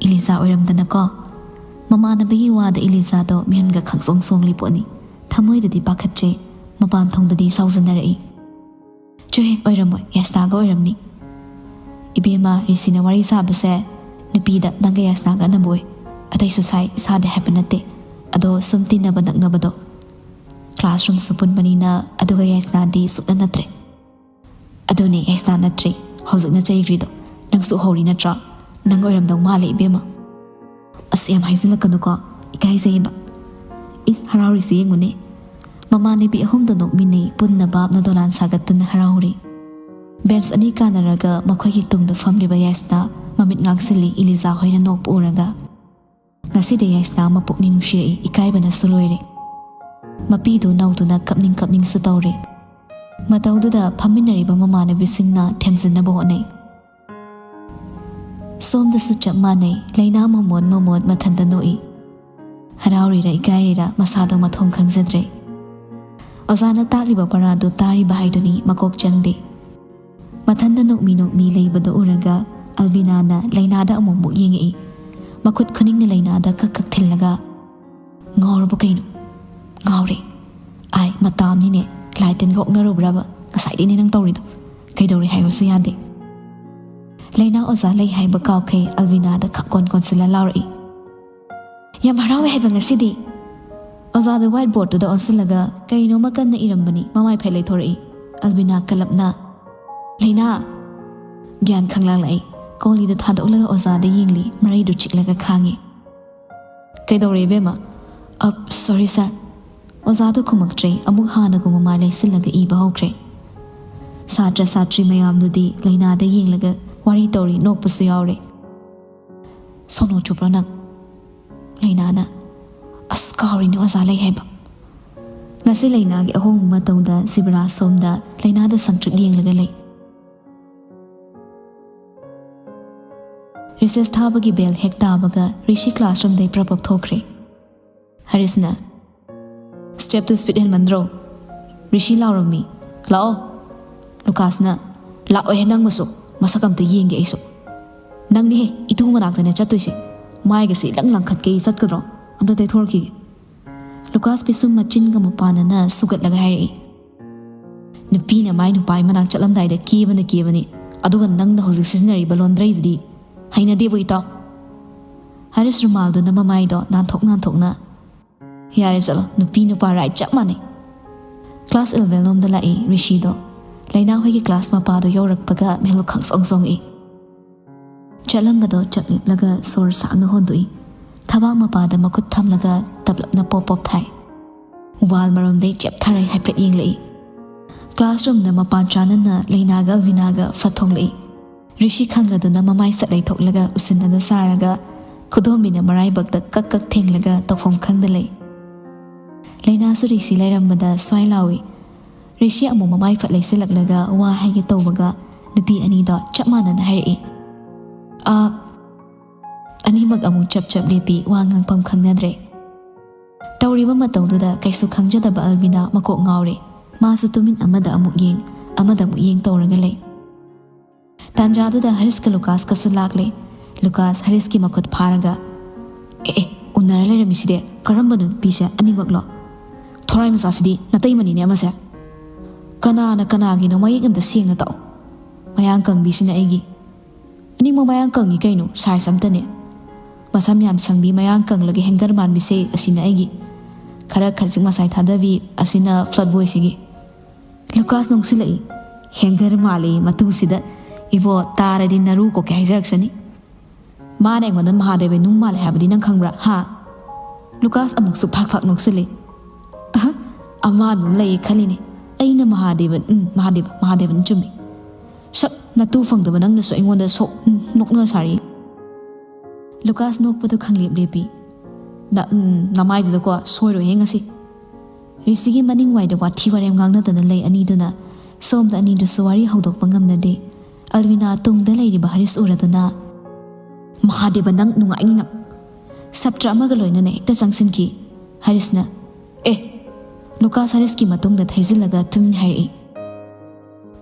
"ꯏꯂꯤꯖꯥ ꯑꯣꯏꯔꯝꯗꯅꯀꯣ?" ꯃꯃꯥꯟꯅꯕꯤꯒꯤ ꯋꯥꯗ ꯏꯂꯤꯖꯥꯗꯣ ꯃꯤꯍꯨꯟꯒ ꯈꯪꯆꯣꯡ ꯆꯣꯡꯂꯤ ꯄꯣꯠꯅꯤ꯫ ꯊꯃꯣꯏꯗꯗꯤ ꯄꯥꯈꯠꯆꯩ, ꯃꯄꯥꯟ ꯊꯣꯡꯗꯗꯤ ꯁꯥꯎꯖꯅꯔꯛꯏ꯫ "ꯆꯨꯍꯦ, ꯑꯣꯏꯔꯝꯃꯣꯏ, ꯌꯥꯏꯁꯅꯥꯒ ꯑꯣꯏꯔꯝꯅꯤ꯫ ꯏꯕꯦꯝꯃ, ꯔꯤꯁꯤꯅ ꯋꯥꯔꯤ ꯁꯥꯕꯁꯦ ꯅꯨꯄꯤꯗ ꯅꯪꯒ ꯌꯥꯏꯁꯅꯥꯒ ꯑꯅꯝꯕ ꯑꯣꯏ꯫ ꯑꯇꯩꯁꯨ ꯁꯥꯏ, ꯁꯥꯗꯦ ꯍꯥꯏꯕ ꯅꯠꯇꯦ꯫ ꯑꯗꯣ ꯁꯨꯝ ꯇꯤꯟꯅꯕ ꯅꯛꯅꯕꯗꯣ꯫ Classroomꯁꯨ ꯄꯨꯟꯕꯅꯤꯅ ꯑꯗꯨꯒ ꯌꯥꯏꯁꯅꯥꯗꯤ ꯁꯨꯛꯅ ꯅꯠꯇ꯭ꯔꯦ꯫ ꯑꯗꯨꯅꯦ, ꯌꯥꯏꯁꯅꯥ ꯅꯠꯇ꯭ꯔꯦ꯫ ꯍꯧꯖꯤꯛꯅ ꯆꯩꯈ꯭ꯔꯤꯗꯣ꯫ ꯅꯪꯁꯨ ꯎꯍꯧꯔꯤ ꯅꯠꯇ꯭ꯔꯣ? ꯅꯪ ꯑꯣꯏꯔꯝꯗꯧ ꯃꯥꯜꯂꯦ, ꯏꯕꯦꯝꯃ꯫ ꯑꯁ, ꯌꯥꯝ ꯍꯥꯏꯖꯤꯜꯂꯛꯀꯅꯨꯀꯣ, ꯏꯀꯥꯏꯖꯩꯌꯦꯕ꯫ ꯏꯁ, ꯍꯔꯥꯎꯔꯤꯁꯦ ꯌꯦꯡꯉꯨꯅꯦ꯫ ꯃꯃꯥꯟꯅꯕꯤ ꯑꯍꯨꯝꯗꯣ ꯅꯣꯛꯃꯤꯟꯅꯩ, ꯄꯨꯟꯅ ꯚꯥꯞꯅ ꯗꯣꯂꯥꯟ ꯁꯥꯒꯠꯇꯨꯅ ꯍꯔꯥꯎꯔꯤ꯫ Bench ꯑꯅꯤ ꯀꯥꯟꯅꯔꯒ ꯃꯈꯣꯏꯒꯤ ꯇꯨꯡꯗ ꯐꯝꯂꯤꯕ ꯌꯥꯏꯁꯅꯥ ꯃꯃꯤꯠ ꯉꯥꯡꯁꯤꯜꯂꯤ, ꯏꯂꯤꯖꯥ ꯍꯣꯏꯅ ꯅꯣꯛꯄ ꯎꯔꯒ꯫ ꯉꯁꯤꯗꯤ ꯌꯥꯏꯁꯅꯥ ꯃꯄꯨꯛꯅꯤꯡ ꯅꯨꯡꯁꯤꯔꯛꯏ, ꯏꯀꯥꯏꯕꯅꯁꯨ ꯂꯣꯏꯔꯦ꯫ ꯃꯄꯤꯗꯨ ꯅꯧꯗꯨꯅ ꯀꯞꯅꯤꯡ ꯀꯞꯅꯤꯡꯁꯨ ꯇꯧꯔꯦ꯫ ꯃꯇꯧꯗꯨꯗ ꯐꯝꯃꯤꯟꯅꯔꯤꯕ ꯃꯃꯥꯟꯅꯕꯤꯁꯤꯡꯅ ꯊꯦꯝꯖꯤꯟꯅꯕ ꯍꯣꯠꯅꯩ꯫ ꯁꯣꯝꯗꯁꯨ ꯆꯞ ꯃꯥꯟꯅꯩ, ꯂꯩꯅꯥ ꯃꯃꯣꯟ ꯃꯃꯣꯟ ꯃꯊꯟꯇ ꯅꯣꯛꯏ꯫ ꯍꯔꯥꯎꯔꯤꯔꯥ ꯏꯀꯥꯏꯔꯤꯔꯥ ꯃꯁꯥꯗꯣ ꯃꯊꯣꯡ ꯈꯪꯖꯗ꯭ꯔꯦ꯫ ꯑꯣꯖꯥꯅ ꯇꯥꯛꯂꯤꯕ ꯄꯔꯥꯗꯨ ꯇꯥꯔꯤꯕ ꯍꯥꯏꯗꯨꯅꯤ ꯃꯀꯣꯛ ꯆꯪꯗꯦ꯫ ꯃꯊꯟꯇ ꯅꯣꯛꯃꯤ ꯅꯣꯛꯃꯤ ꯂꯩꯕꯗꯨ ꯎꯔꯒ ꯑꯜꯕꯤꯅꯥꯅ ꯂꯩꯅꯥꯗ ꯑꯃꯨꯛ ꯑꯃꯨꯛ ꯌꯦꯡꯉꯛꯏ꯫ ꯃꯈꯨꯠ ꯈꯨꯅꯤꯡꯅ ꯂꯩꯅꯥꯗ ꯀꯛ ꯀꯛ ꯊꯤꯜꯂꯒ, "ꯉꯥꯎꯔꯕ ꯀꯩꯅꯣ?" "ꯉꯥꯎꯔꯦ꯫ ꯑꯥꯏ, ꯃꯇꯥꯝꯅꯤꯅꯦ꯫ ꯂꯥꯏꯇꯟꯒ ꯑꯣꯛꯅꯔꯨꯕ꯭ꯔꯕ? ꯉꯁꯥꯏꯗꯩꯅꯦ ꯅꯪ ꯇꯧꯔꯤꯗꯣ꯫ ꯀꯩꯗꯧꯔꯦ ꯍꯥꯏꯌꯣꯁꯨ ꯌꯥꯗꯦ꯫" ꯂꯩꯅꯥ ꯑꯣꯖꯥ ꯂꯩ ꯍꯥꯏꯕ ꯀꯥꯎꯈꯩ ꯑꯜꯕꯤꯅꯥꯗ ꯈꯪꯀꯣꯟ ꯀꯣꯟꯁꯤꯜꯂ ꯂꯥꯎꯔꯛꯏ꯫ "ꯌꯥꯝ ꯍꯔꯥꯎꯋꯦ ꯍꯥꯏꯕ ꯉꯁꯤꯗꯤ꯫ ꯑꯣꯖꯥꯗ white boardꯇꯨꯗ ꯑꯣꯟꯁꯤꯜꯂꯒ ꯀꯩꯅꯣꯃ ꯀꯟꯅ ꯏꯔꯝꯕꯅꯤ, ꯃꯃꯥꯏ ꯐꯦꯠ ꯂꯩꯊꯣꯔꯛꯏ꯫" ꯑꯜꯕꯤꯅꯥ ꯀꯂꯞꯅ, "ꯂꯩꯅꯥ!" ꯒ꯭ꯌꯥꯟ ꯈꯪꯂꯥꯡꯂꯛꯏ꯫ ꯀꯣꯂꯤꯗ ꯊꯥꯗꯣꯛꯂꯒ ꯑꯣꯖꯥꯗ ꯌꯦꯡꯂꯤ, ꯃꯔꯩꯗꯨ ꯆꯤꯛꯂꯒ ꯈꯥꯡꯉꯤ꯫ "ꯀꯩꯗꯧꯔꯦ ꯏꯕꯦꯝꯃ?" "Up, sorry sir꯫" ꯑꯣꯖꯥꯗꯨ ꯈꯨꯝꯃꯛꯇ꯭ꯔꯦ, ꯑꯃꯨꯛ ꯍꯥꯟꯅꯒꯨꯝ ꯃꯃꯥꯏ ꯂꯩꯁꯤꯜꯂꯒ ꯏꯕ ꯍꯧꯈ꯭ꯔꯦ꯫ ꯁꯥꯇ꯭ꯔ ꯁꯥꯇ꯭ꯔꯤ ꯃꯌꯥꯝꯗꯨꯗꯤ ꯂꯩꯅꯥꯗ ꯌꯦꯡꯂꯒ ꯋꯥꯔꯤ ꯇꯧꯔꯤ, ꯅꯣꯛꯄꯁꯨ ꯌꯥꯎꯔꯦ꯫ "ꯁꯣꯅꯣ ꯆꯨꯕ꯭ꯔꯣ ꯅꯪ?" ꯂꯩꯅꯥꯅ, "ꯑꯁ, ꯀꯥꯎꯔꯤꯅꯦ ꯑꯣꯖꯥ ꯂꯩ ꯍꯥꯏꯕ꯫" ꯉꯁꯤ ꯂꯩꯅꯥꯒꯤ ꯑꯍꯣꯡꯕ ꯃꯇꯧꯗ ꯁꯤꯕꯔꯥꯖ ꯁꯣꯝꯗ ꯂꯩꯅꯥꯗ ꯁꯪꯇ꯭ꯔꯤꯛ ꯌꯦꯡꯂꯒ ꯂꯩ꯫ ꯔꯤꯁꯦꯁ ꯊꯥꯕꯒꯤ ꯕꯦꯜ ꯍꯦꯛ ꯇꯥꯕꯒ ꯔꯤꯁꯤ ꯀ꯭ꯂꯥꯁꯔꯨꯝꯗꯩ ꯄ꯭ꯔꯞ ꯄ꯭ꯔꯞ ꯊꯣꯛꯈ꯭ꯔꯦ꯫ ꯍꯔꯤꯁꯅ, "ꯁ꯭ꯇꯦꯞꯇꯨ ꯁ꯭ꯄꯤꯗ ꯍꯦꯟꯃꯟꯗ꯭ꯔꯣ? ꯔꯤꯁꯤ ꯂꯥꯎꯔꯝꯃꯤ꯫ ꯂꯥꯛꯑꯣ!" ꯂꯨꯀꯥꯁꯅ, "ꯂꯥꯛꯑꯣꯏꯍꯦ ꯅꯪ ꯃꯁꯨ꯫ ꯃꯁꯛ ꯑꯝꯇ ꯌꯦꯡꯒꯦ ꯑꯩꯁꯨ꯫ ꯅꯪꯅꯤꯍꯦ ꯏꯇꯨ ꯃꯅꯥꯛꯇꯅꯦ ꯆꯠꯇꯣꯏꯁꯦ꯫ ꯃꯥꯏꯒꯁꯤ ꯏꯂꯪ ꯂꯪꯈꯠꯀꯦ ꯆꯠꯀꯗ꯭ꯔꯣ? ꯑꯝꯇ ꯇꯩꯊꯣꯔꯛꯈꯤꯒꯦ꯫" ꯂꯨꯀꯥꯁ ꯄꯤꯁꯨꯝ ꯃꯆꯤꯟꯒ ꯃꯄꯥꯟꯅꯅ ꯁꯨꯒꯠꯂꯒ ꯍꯥꯏꯔꯛꯏ, "ꯅꯨꯄꯤꯅ ꯃꯥꯏ ꯅꯨꯄꯥꯒꯤ ꯃꯅꯥꯛ ꯆꯠꯂꯝꯗꯥꯏꯗ ꯀꯦꯕꯅ ꯀꯦꯕꯅꯤ, ꯑꯗꯨꯒ ꯅꯪꯅ ꯍꯧꯖꯤꯛ ꯁꯤꯖꯤꯟꯅꯔꯤꯕ ꯂꯣꯟꯗ꯭ꯔꯩꯗꯨꯗꯤ ꯍꯩꯅꯗꯦꯕꯨ ꯏꯇꯥꯎ꯫" ꯍꯔꯤꯁ ꯔꯨꯃꯥꯜꯗꯨꯅ ꯃꯃꯥꯏꯗꯣ ꯅꯥꯟꯊꯣꯛ ꯅꯥꯟꯊꯣꯛꯅ, "ꯌꯥꯔꯦ ꯆꯠꯂꯣ, ꯅꯨꯄꯤ ꯅꯨꯄꯥ ꯔꯥꯏꯠ ꯆꯞ ꯃꯥꯟꯅꯩ꯫" ꯀ꯭ꯂꯥꯁ ꯏꯂꯚꯦꯟ ꯂꯣꯝꯗ ꯂꯥꯛꯏ ꯔꯤꯁꯤꯗꯣ꯫ ꯂꯩꯅꯥ ꯍꯣꯏꯒꯤ ꯀ꯭ꯂꯥꯁ ꯃꯄꯥꯗꯣ ꯌꯧꯔꯛꯄꯒ ꯃꯤꯍꯨꯜ ꯈꯪꯆꯣꯡ ꯆꯣꯡꯉꯛꯏ꯫ ꯆꯠꯂꯝꯕꯗꯣ ꯆꯞ ꯂꯦꯞꯂꯒ ꯁꯣꯔ ꯁꯥꯡꯅ ꯍꯣꯟꯗꯣꯛꯏ꯫ ꯊꯕꯥꯛ ꯃꯄꯥꯗ ꯃꯈꯨꯠ ꯊꯝꯂꯒ ꯇꯞꯂꯞꯅ ꯄꯣꯞ ꯄꯣꯞ ꯊꯥꯏ꯫ ꯋꯥꯜ ꯃꯔꯣꯝꯗꯩ ꯆꯦꯞꯊꯔ ꯍꯥꯏꯐꯦꯠ ꯌꯦꯡꯂꯛꯏ꯫ ꯀ꯭ꯂꯥꯁꯔꯨꯝꯗ ꯃꯄꯥꯟ ꯆꯥꯅꯅ ꯂꯩꯅꯥꯒ ꯑꯜꯕꯤꯅꯥꯒ ꯐꯠ ꯊꯣꯛꯂꯛꯏ꯫ ꯔꯤꯁꯤ ꯈꯪꯂꯗꯨꯅ ꯃꯃꯥꯏ ꯁꯠ ꯂꯩꯊꯣꯛꯂꯒ ꯎꯁꯤꯟꯅꯗ ꯁꯥꯔꯒ ꯈꯨꯗꯣꯝꯕꯤꯅ ꯃꯔꯥꯏꯕꯛꯇ ꯀꯛ ꯀꯛ ꯊꯦꯡꯂꯒ ꯇꯧꯐꯝ ꯈꯪꯗ ꯂꯩ꯫ ꯂꯩꯅꯥꯁꯨ ꯔꯤꯁꯤ ꯂꯩꯔꯝꯕꯗ ꯁ꯭ꯋꯥꯏ ꯂꯥꯎꯏ꯫ ꯔꯤꯁꯤ ꯑꯃꯨꯛ ꯃꯃꯥꯏ ꯐꯠ ꯂꯩꯁꯤꯜꯂꯛꯂꯒ ꯋꯥ ꯍꯥꯏꯒꯦ ꯇꯧꯕꯒ ꯅꯨꯄꯤ ꯑꯅꯤꯗꯣ ꯆꯞ ꯃꯥꯟꯅꯅ ꯍꯥꯏꯔꯛꯏ꯫ "ꯑꯥ꯫" ꯑꯅꯤꯃꯛ ꯑꯃꯨꯛ ꯆꯞ ꯆꯞ ꯂꯦꯞꯄꯤ, ꯋꯥ ꯉꯥꯡꯐꯝ ꯈꯪꯅꯗ꯭ꯔꯦ꯫ ꯇꯧꯔꯤꯕ ꯃꯇꯧꯗꯨꯗ ꯀꯩꯁꯨ ꯈꯪꯖꯗꯕ ꯑꯜꯕꯤꯅꯥ ꯃꯀꯣꯛ ꯉꯥꯎꯔꯦ꯫ ꯃꯥꯁꯨ ꯇꯨꯃꯤꯟ ꯑꯃꯗ ꯑꯃꯨꯛ ꯌꯦꯡ, ꯑꯃꯗ ꯑꯃꯨꯛ ꯌꯦꯡ ꯇꯧꯔꯒ ꯂꯩ꯫ ꯇꯥꯟꯖꯥꯗꯨꯗ ꯍꯔꯤꯁꯀ ꯂꯨꯀꯥꯁꯀꯁꯨ ꯂꯥꯛꯂꯦ꯫ ꯂꯨꯀꯥꯁ ꯍꯔꯤꯁꯀꯤ ꯃꯈꯨꯠ ꯐꯥꯔꯒ, "ꯑꯦ ꯑꯦ, ꯎꯅꯔ ꯂꯩꯔꯝꯃꯤꯁꯤꯗꯤ ꯀꯔꯝꯕꯅꯣ ꯅꯨꯄꯤꯁꯦ ꯑꯅꯤꯃꯛꯂꯣ? ꯊꯣꯔꯥꯏ ꯃꯆꯥꯁꯤꯗꯤ ꯅꯇꯩꯃꯅꯤꯅꯦ ꯑꯃꯁꯦ꯫ ꯀꯅꯥꯅ ꯀꯅꯥꯒꯤꯅꯣ ꯃꯌꯦꯛ ꯑꯝꯇ ꯁꯦꯡꯅ ꯇꯥꯛꯑꯣ꯫ ꯃꯌꯥꯡ ꯀꯪꯕꯤꯁꯤꯅ ꯑꯩꯒꯤ꯫ ꯑꯅꯤꯃꯛ ꯃꯌꯥꯡ ꯀꯪꯉꯤ ꯀꯩꯅꯣ, ꯁꯥꯏꯖ ꯑꯝꯇꯅꯦ꯫ ꯃꯁꯝ ꯌꯥꯝ ꯁꯪꯕꯤ ꯃꯌꯥꯡ ꯀꯪꯂꯒ ꯍꯦꯡꯒꯔ ꯃꯥꯟꯕꯤꯁꯦ ꯑꯁꯤꯅ ꯑꯩꯒꯤ꯫ ꯈꯔ ꯈꯖꯤꯛ ꯃꯁꯥꯏ ꯊꯥꯗꯕꯤ ꯑꯁꯤꯅ ꯐ꯭ꯂꯠ ꯕꯣꯏꯁꯤꯒꯤ꯫" ꯂꯨꯀꯥꯁ ꯅꯣꯡꯁꯤꯜꯂꯛꯏ꯫ "ꯍꯦꯡꯒꯔ ꯃꯥꯜꯂꯤ ꯃꯇꯨꯁꯤꯗ꯫ ꯏꯕꯣ, ꯇꯥꯔꯗꯤ ꯅꯔꯨ ꯀꯣꯛꯀꯦ ꯍꯥꯏꯖꯔꯛꯁꯅꯤ꯫ ꯃꯥꯅ ꯑꯩꯉꯣꯟꯗ ꯃꯍꯥꯗꯦꯕ ꯅꯨꯡ ꯃꯥꯜꯂꯦ ꯍꯥꯏꯕꯗꯤ ꯅꯪ ꯈꯪꯕ꯭ꯔꯥ, ꯍꯥ?" ꯂꯨꯀꯥꯁ ꯑꯃꯨꯛꯁꯨ ꯐꯥꯛ ꯐꯥꯛ ꯅꯣꯛꯁꯤꯜꯂꯤ꯫ "ꯑꯍ, ꯑꯃꯥꯟꯕ ꯑꯃ ꯂꯩꯌꯦ ꯈꯜꯂꯤꯅꯦ꯫ ꯑꯩꯅ ꯃꯍꯥꯗꯦꯕ, ꯎꯝ, ꯃꯍꯥꯗꯦꯕ, ꯃꯍꯥꯗꯦꯕꯅ ꯆꯨꯝꯃꯤ꯫ ꯁꯛ ꯅꯇꯨ ꯐꯪꯗꯕ ꯅꯪꯅꯁꯨ ꯑꯩꯉꯣꯟꯗ ꯁꯣꯛ, ꯎꯝ, ꯅꯣꯛꯅ ꯁꯥꯔꯤ꯫" ꯂꯨꯀꯥꯁ ꯅꯣꯛꯄꯗꯨ ꯈꯪꯂꯦꯞ ꯂꯦꯞꯄꯤ꯫ "ꯅ-, ꯎꯝ, ꯅꯃꯥꯏꯗꯨꯗꯀꯣ ꯁꯣꯏꯔꯣꯏꯍꯦ ꯉꯁꯤ꯫" ꯔꯤꯁꯤꯒꯤ ꯃꯅꯤꯡ ꯋꯥꯏꯗ ꯋꯥꯊꯤ ꯋꯥꯔꯦꯝ ꯉꯥꯡꯅꯗꯅ ꯂꯩ ꯑꯅꯤꯗꯨꯅ꯫ ꯁꯣꯝꯗ ꯑꯅꯤꯗꯨꯁꯨ ꯋꯥꯔꯤ ꯍꯧꯗꯣꯛꯄ ꯉꯝꯅꯗꯦ꯫ ꯑꯜꯕꯤꯅꯥ ꯇꯨꯡꯗ ꯂꯩꯔꯤꯕ ꯍꯔꯤꯁ ꯎꯔꯗꯨꯅ, "ꯃꯍꯥꯗꯦꯕ, ꯅꯪ ꯅꯨꯡꯉꯥꯏꯅꯤ ꯅꯪ!" ꯁꯥꯇ꯭ꯔ ꯑꯃꯒ ꯂꯣꯏꯅꯅ ꯍꯦꯛꯇ ꯆꯪꯁꯤꯟꯈꯤ꯫ ꯍꯔꯤꯁꯅ, "ꯑꯦ!" ꯂꯨꯀꯥꯁ ꯍꯔꯤꯁꯀꯤ ꯃꯇꯨꯡꯗ ꯊꯩꯖꯤꯜꯂꯒ ꯇꯨꯃꯤꯟ ꯍꯥꯏꯔꯛꯏ,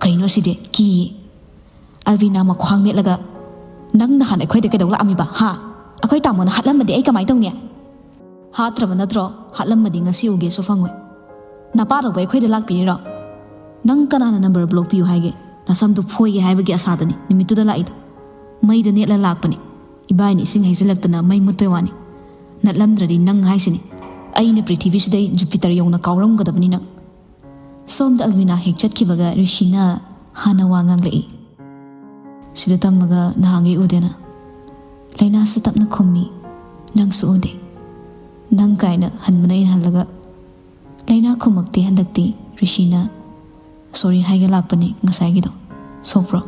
"ꯀꯩꯅꯣ ꯁꯤꯗꯤ? ꯀꯤꯌꯦ!" ꯑꯜꯕꯤꯅꯥ ꯃꯈ꯭ꯋꯥꯡ ꯃꯦꯠꯂꯒ, "ꯅꯪ ꯅꯍꯥꯟ ꯑꯩꯈꯣꯏꯗ ꯀꯩꯗꯧ ꯂꯥꯛꯑꯝꯃꯤꯕ, ꯍꯥ? ꯑꯩꯈꯣꯏ ꯇꯥꯃꯣꯅ ꯍꯥꯠꯂꯝꯃꯗꯤ ꯑꯩ ꯀꯃꯥꯏ ꯇꯧꯅꯤ?" "ꯍꯥꯠꯇ꯭ꯔꯕ ꯅꯠꯇ꯭ꯔꯣ? ꯍꯥꯠꯂꯝꯃꯗꯤ ꯉꯁꯤ ꯎꯒꯦꯁꯨ ꯐꯪꯉꯣꯏ꯫ ꯅꯄꯥꯗꯧꯕ ꯑꯩꯈꯣꯏꯗ ꯂꯥꯛꯄꯤꯔꯤꯔꯣ? ꯅꯪ ꯀꯅꯥꯅ ꯅꯝꯕꯔ ꯕ꯭ꯂꯣꯛ ꯄꯤꯌꯨ ꯍꯥꯏꯒꯦ? ꯅꯁꯝꯗꯨ ꯐꯣꯏꯒꯦ ꯍꯥꯏꯕꯒꯤ ꯑꯁꯥꯗꯅꯤ ꯅꯨꯃꯤꯠꯇꯨꯗ ꯂꯥꯛꯏꯗꯣ꯫ ꯃꯩꯗ ꯅꯦꯠꯂ ꯂꯥꯛꯄꯅꯤ꯫ ꯏꯕꯥꯏꯅ ꯏꯁꯤꯡ ꯍꯩꯖꯤꯜꯂꯛꯇꯅ ꯃꯩ ꯃꯨꯠꯄꯩ ꯋꯥꯅꯤ꯫ ꯅꯠꯂꯝꯗ꯭ꯔꯗꯤ ꯅꯪ ꯍꯥꯏꯁꯤꯅꯤ, ꯑꯩꯅ ꯄ꯭ꯔꯤꯊꯤꯕꯤꯁꯤꯗꯩ ꯖꯨꯄꯤꯇꯔ ꯌꯧꯅ ꯀꯥꯎꯔꯝꯒꯗꯕꯅꯤ ꯅꯪ!" ꯁꯣꯝꯗ ꯑꯜꯕꯤꯅꯥ ꯍꯦꯛ ꯆꯠꯈꯤꯕꯒ ꯔꯤꯁꯤꯅ ꯍꯥꯟꯅ ꯋꯥ ꯉꯥꯡꯂꯛꯏ, "ꯁꯤꯗ ꯇꯝꯃꯒ ꯅꯍꯥꯟꯒꯩ ꯎꯗꯦꯅ?" ꯂꯩꯅꯥꯁꯨ ꯇꯞꯅ ꯈꯨꯝꯃꯤ, "ꯅꯪꯁꯨ ꯎꯗꯦ꯫ ꯅꯪ ꯀꯥꯏꯅ ꯍꯟꯕꯅ ꯑꯩꯅ ꯍꯜꯂꯒ?" ꯂꯩꯅꯥ ꯈꯨꯝꯃꯛꯇꯦ ꯍꯟꯗꯛꯇꯤ꯫ ꯔꯤꯁꯤꯅ, "ꯁꯣꯔꯤ ꯍꯥꯏꯒꯦ ꯂꯥꯛꯄꯅꯤ ꯉꯁꯥꯏꯒꯤꯗꯣ꯫ ꯁꯣꯛꯄ꯭ꯔꯣ?"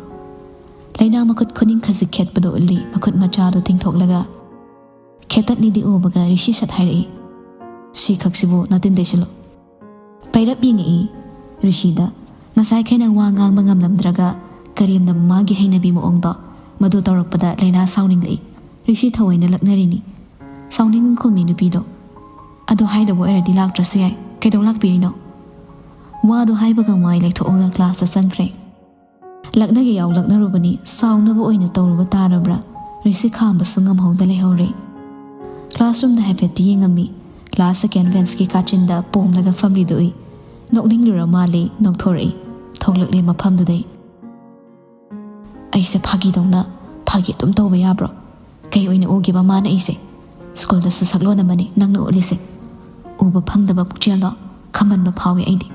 ꯂꯩꯅꯥ ꯃꯈꯨꯠ ꯈꯨꯅꯤꯡ ꯈꯖꯤꯛ ꯈꯦꯠꯄꯗꯣ ꯎꯠꯂꯤ, ꯃꯈꯨꯠ ꯃꯆꯥꯗꯣ ꯇꯤꯡꯊꯣꯛꯂꯒ꯫ ꯈꯦꯠꯇꯠꯂꯤꯗꯤ ꯎꯕꯒ ꯔꯤꯁꯤ ꯁꯠ ꯍꯥꯏꯔꯛꯏ, "ꯁꯤ ꯈꯛꯁꯤꯕꯨ ꯅꯥꯇꯤꯟ ꯇꯩꯁꯤꯜꯂꯣ"꯫ ꯄꯩꯔꯞ ꯌꯦꯡꯉꯛꯏ ꯔꯤꯁꯤꯗ꯫ ꯉꯁꯥꯏꯈꯩꯅ ꯋꯥ ꯉꯥꯡꯕ ꯉꯝꯂꯝꯗ꯭ꯔꯒ ꯀꯔꯦꯝꯅꯕ ꯃꯥꯒꯤ ꯍꯩꯅꯕꯤ ꯃꯑꯣꯡꯗꯣ, ꯃꯗꯨ ꯇꯧꯔꯛꯄꯗ ꯂꯩꯅꯥ ꯁꯥꯎꯅꯤꯡꯂꯛꯏ꯫ ꯔꯤꯁꯤ ꯊꯑꯣꯏꯅ ꯂꯛꯅꯔꯤꯅꯤ꯫ ꯁꯥꯎꯅꯤꯡ ꯈꯨꯝꯃꯤ ꯅꯨꯄꯤꯗꯣ꯫ "ꯑꯗꯨ ꯍꯥꯏꯗꯕ ꯑꯣꯏꯔꯗꯤ ꯂꯥꯛꯇ꯭ꯔꯁꯨ ꯌꯥꯏ, ꯀꯩꯗꯧ ꯂꯥꯛꯄꯤꯔꯤꯅꯣ?" ꯋꯥꯗꯣ ꯍꯥꯏꯕꯒ ꯃꯥꯏ ꯂꯩꯊꯣꯛꯑꯒ ꯀ꯭ꯂꯥꯁꯇ ꯆꯪꯈ꯭ꯔꯦ꯫ ꯂꯛꯅꯒꯦ ꯌꯥꯎ ꯂꯛꯅꯔꯨꯕꯅꯤ, ꯁꯥꯎꯅꯕ ꯑꯣꯏꯅ ꯇꯧꯔꯨꯕ ꯇꯥꯔꯕ꯭ꯔꯥ? ꯔꯤꯁꯤ ꯈꯥꯝꯕꯁꯨ ꯉꯝꯍꯧꯗ ꯂꯩꯍꯧꯔꯦ꯫ ꯀ꯭ꯂꯥꯁꯔꯨꯝꯗ ꯍꯥꯏꯐꯦꯠꯇꯤ ꯌꯦꯡꯉꯝꯃꯤ꯫ ꯀ꯭ꯂꯥꯁ ꯁꯦꯀꯦꯟ ꯕꯦꯟꯁꯀꯤ ꯀꯥꯆꯤꯟꯗ ꯄꯣꯝꯂꯒ ꯐꯝꯂꯤꯗꯨ ꯎꯏ꯫ ꯅꯣꯛꯅꯤꯡꯂꯨꯔ ꯃꯥꯜꯂꯦ, ꯅꯣꯛꯊꯣꯔꯛꯏ꯫ ꯊꯣꯛꯂꯛꯂꯦ ꯃꯐꯝꯗꯨꯗꯩ꯫ "ꯑꯩꯁꯦ ꯐꯥꯒꯤꯗꯧꯅ ꯐꯥꯒꯤ ꯑꯗꯨꯝ ꯇꯧꯕ ꯌꯥꯕ꯭ꯔꯣ? ꯀꯩ ꯑꯣꯏꯅ ꯎꯒꯦꯕ ꯃꯥꯅ ꯑꯩꯁꯦ? ꯁ꯭ꯀꯨꯜꯗꯁꯨ ꯁꯛꯂꯣꯟ ꯑꯃꯅꯤ ꯅꯪꯅ ꯎꯠꯂꯤꯁꯦ꯫ ꯎꯕ ꯐꯪꯗꯕ ꯄꯨꯛꯆꯦꯜꯗꯣ ꯈꯝꯍꯟꯕ ꯐꯥꯎꯏ ꯑꯩꯗꯤ"꯫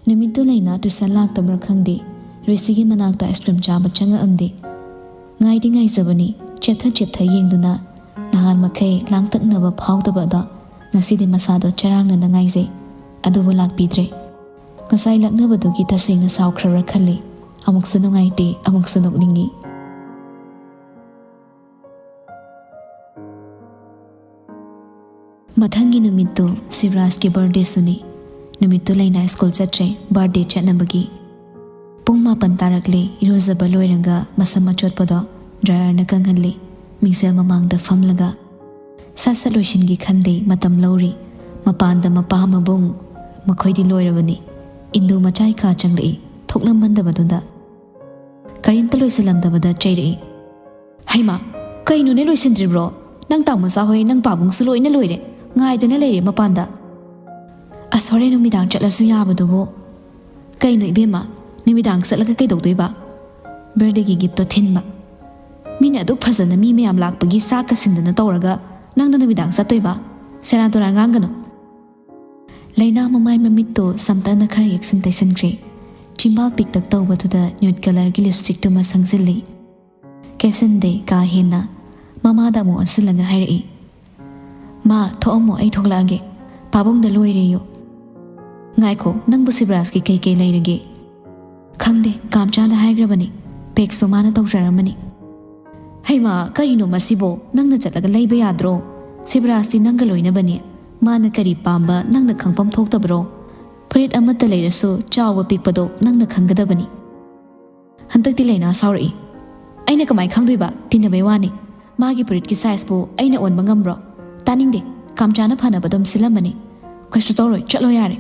ꯅꯨꯃꯤꯠꯇꯨ ꯂꯩꯅꯥ ꯇꯨꯏꯁꯟ ꯂꯥꯛꯇꯕ꯭ꯔꯥ ꯈꯪꯗꯦ, ꯔꯤꯁꯤꯒꯤ ꯃꯅꯥꯛꯇ ꯑꯥꯏꯁ ꯀ꯭ꯔꯤꯝ ꯆꯥꯕ ꯆꯪꯉꯛꯑꯝꯗꯦ꯫ ꯉꯥꯏꯗꯤ ꯉꯥꯏꯖꯕꯅꯤ, ꯆꯦꯞꯊ ꯆꯦꯞꯊ ꯌꯦꯡꯗꯨꯅ ꯅꯍꯥꯟ ꯃꯈꯩ ꯂꯥꯡꯇꯛꯅꯕ ꯐꯥꯎꯗꯕ ꯑꯗꯣ ꯉꯁꯤꯗꯤ ꯃꯁꯥꯗꯣ ꯆꯔꯥꯡꯅꯅ ꯉꯥꯏꯖꯩ꯫ ꯑꯗꯨꯕꯨ ꯂꯥꯛꯄꯤꯗ꯭ꯔꯦ꯫ ꯉꯁꯥꯏ ꯂꯛꯅꯕꯗꯨꯒꯤ ꯇꯁꯦꯡꯅ ꯁꯥꯎꯈ꯭ꯔꯕ꯭ꯔꯥ ꯈꯜꯂꯤ꯫ ꯑꯃꯨꯛꯁꯨ ꯅꯨꯡꯉꯥꯏꯇꯦ, ꯑꯃꯨꯛꯁꯨ ꯅꯣꯛꯅꯤꯡꯉꯤ꯫ ꯃꯊꯪꯒꯤ ꯅꯨꯃꯤꯠꯇꯨ ꯁꯤꯕꯔꯥꯖꯀꯤ ꯕꯥꯔꯗꯦꯁꯨꯅꯤ꯫ ꯅꯨꯃꯤꯠꯇꯨ ꯂꯩꯅꯥ ꯁ꯭ꯀꯨꯜ ꯆꯠꯇ꯭ꯔꯦ ꯕꯥꯔꯗꯦ ꯆꯠꯅꯕꯒꯤ꯫ ꯄꯨꯡ ꯃꯥꯄꯟ ꯇꯥꯔꯛꯂꯦ, ꯏꯔꯨꯖꯕ ꯂꯣꯏꯔꯒ ꯃꯁꯝ ꯑꯆꯣꯠꯄꯗꯣ ꯗ꯭ꯔꯥꯏꯌꯔꯅ ꯀꯪꯍꯜꯂꯤ꯫ ꯃꯤꯡꯁꯦꯜ ꯃꯃꯥꯡꯗ ꯐꯝꯂꯒ ꯁꯠ ꯁꯠ ꯂꯣꯏꯁꯤꯟꯒꯦ ꯈꯟꯗꯦ꯫ ꯃꯇꯝ ꯂꯧꯔꯤ꯫ ꯃꯄꯥꯟꯗ ꯃꯄꯥ, ꯃꯕꯨꯡ, ꯃꯈꯣꯏꯗꯤ ꯂꯣꯏꯔꯕꯅꯤ꯫ ꯏꯟꯗꯨ ꯃꯆꯥꯏ ꯀꯥ ꯆꯪꯂꯛꯏ꯫ ꯊꯣꯛꯂꯝꯃꯟꯗꯕꯗꯨꯗ ꯀꯔꯤꯝꯇ ꯂꯣꯏꯁꯤꯜꯂꯝꯗꯕꯗ ꯆꯩꯔꯛꯏ꯫ "ꯍꯩꯃꯥ, ꯀꯩꯅꯣꯅꯦ ꯂꯣꯏꯁꯤꯟꯗ꯭ꯔꯤꯕ꯭ꯔꯣ? ꯅꯪ ꯇꯥꯃꯣꯆꯥ ꯍꯣꯏ, ꯅꯪ ꯄꯥꯕꯨꯡꯁꯨ ꯂꯣꯏꯅ ꯂꯣꯏꯔꯦ꯫ ꯉꯥꯏꯗꯅ ꯂꯩꯔꯦ ꯃꯄꯥꯟꯗ꯫" "ꯑꯁ, ꯍꯣꯔꯦꯟ ꯅꯨꯃꯤꯗꯥꯡ ꯆꯠꯂꯁꯨ ꯌꯥꯕꯗꯨꯕꯨ꯫" "ꯀꯩꯅꯣ ꯏꯕꯦꯝꯃ, ꯅꯨꯃꯤꯗꯥꯡ ꯆꯠꯂꯒ ꯀꯩꯗꯧꯗꯣꯏꯕ?" ꯕꯔꯗꯦꯒꯤ ꯒꯤꯐꯇꯣ ꯊꯤꯟꯕ꯫ "ꯃꯤꯅ ꯑꯗꯨꯛ ꯐꯖꯅ ꯃꯤ ꯃꯌꯥꯝ ꯂꯥꯛꯄꯒꯤ ꯆꯥꯛꯀ ꯁꯤꯟꯗꯅ ꯇꯧꯔꯒ ꯅꯪꯅ ꯅꯨꯃꯤꯗꯥꯡ ꯆꯠꯇꯣꯏꯕ? ꯁꯦꯔꯥꯟ ꯇꯨꯔꯥꯟ ꯉꯥꯡꯒꯅꯨ꯫" ꯂꯩꯅꯥ ꯃꯃꯥꯏ ꯃꯃꯤꯠꯇꯣ ꯁꯝꯇꯛꯅ ꯈꯔ ꯌꯦꯛꯁꯤꯟ ꯇꯩꯁꯤꯟꯈ꯭ꯔꯦ꯫ ꯆꯤꯝꯕꯥꯜ ꯄꯤꯛꯇꯛ ꯇꯧꯕꯗꯨꯗ ꯅ꯭ꯌꯨꯠ ꯀꯂꯔꯒꯤ ꯂꯤꯞꯁꯇꯤꯛꯇꯨꯃ ꯁꯪꯖꯤꯜꯂꯤ꯫ ꯀꯦꯁꯟꯗꯦ ꯀꯥ ꯍꯦꯟꯅ꯫ ꯃꯃꯥꯗ ꯑꯃꯨꯛ ꯑꯣꯟꯁꯤꯜꯂꯒ ꯍꯥꯏꯔꯛꯏ, "ꯃꯥ, ꯊꯣꯛꯑꯝꯃꯣ, ꯑꯩ ꯊꯣꯛꯂꯛꯑꯒꯦ꯫ ꯄꯥꯕꯨꯡꯗ ꯂꯣꯏꯔꯦꯌꯨ꯫" "ꯉꯥꯏꯈꯣ, ꯅꯪꯕꯨ ꯁꯤꯕꯔꯥꯖꯀꯤ ꯀꯩꯀꯩ ꯂꯩꯔꯒꯦ?" "ꯈꯪꯗꯦ, ꯀꯥꯝꯆꯥꯗ ꯍꯥꯏꯈ꯭ꯔꯕꯅꯤ꯫ ꯄꯦꯛꯁꯨ ꯃꯥꯅ ꯇꯧꯖꯔꯝꯃꯅꯤ꯫" "ꯍꯩꯃꯥ, ꯀꯔꯤꯅꯣ ꯃꯁꯤꯕꯣ? ꯅꯪꯅ ꯆꯠꯂꯒ ꯂꯩꯕ ꯌꯥꯗ꯭ꯔꯣ? ꯁꯤꯕꯔꯥꯖꯇꯤ ꯅꯪꯒ ꯂꯣꯏꯅꯕꯅꯤ꯫ ꯃꯥꯅ ꯀꯔꯤ ꯄꯥꯝꯕ ꯅꯪꯅ ꯈꯪꯐꯝ ꯊꯣꯛꯇꯕ꯭ꯔꯣ? ꯐꯨꯔꯤꯠ ꯑꯃꯠꯇ ꯂꯩꯔꯁꯨ, ꯆꯥꯎꯕ ꯄꯤꯛꯄꯗꯣ ꯅꯪꯅ ꯈꯪꯒꯗꯕꯅꯤ꯫" ꯍꯟꯗꯛꯇꯤ ꯂꯩꯅꯥ ꯁꯥꯎꯔꯛꯏ꯫ "ꯑꯩꯅ ꯀꯃꯥꯏ ꯈꯪꯗꯣꯏꯕ? ꯇꯤꯟꯅꯕꯩ ꯋꯥꯅꯤ꯫ ꯃꯥꯒꯤ ꯐꯨꯔꯤꯠꯀꯤ ꯁꯥꯏꯖꯄꯨ ꯑꯩꯅ ꯑꯣꯟꯕ ꯉꯝꯕ꯭ꯔꯣ? ꯇꯥꯅꯤꯡꯗꯦ꯫ ꯀꯥꯝꯆꯥꯅ ꯐꯅꯕ ꯑꯗꯨꯝ ꯁꯤꯜꯂꯝꯃꯅꯤ꯫ ꯀꯩꯁꯨ ꯇꯧꯔꯣꯏ, ꯆꯠꯂꯣ ꯌꯥꯔꯦ꯫"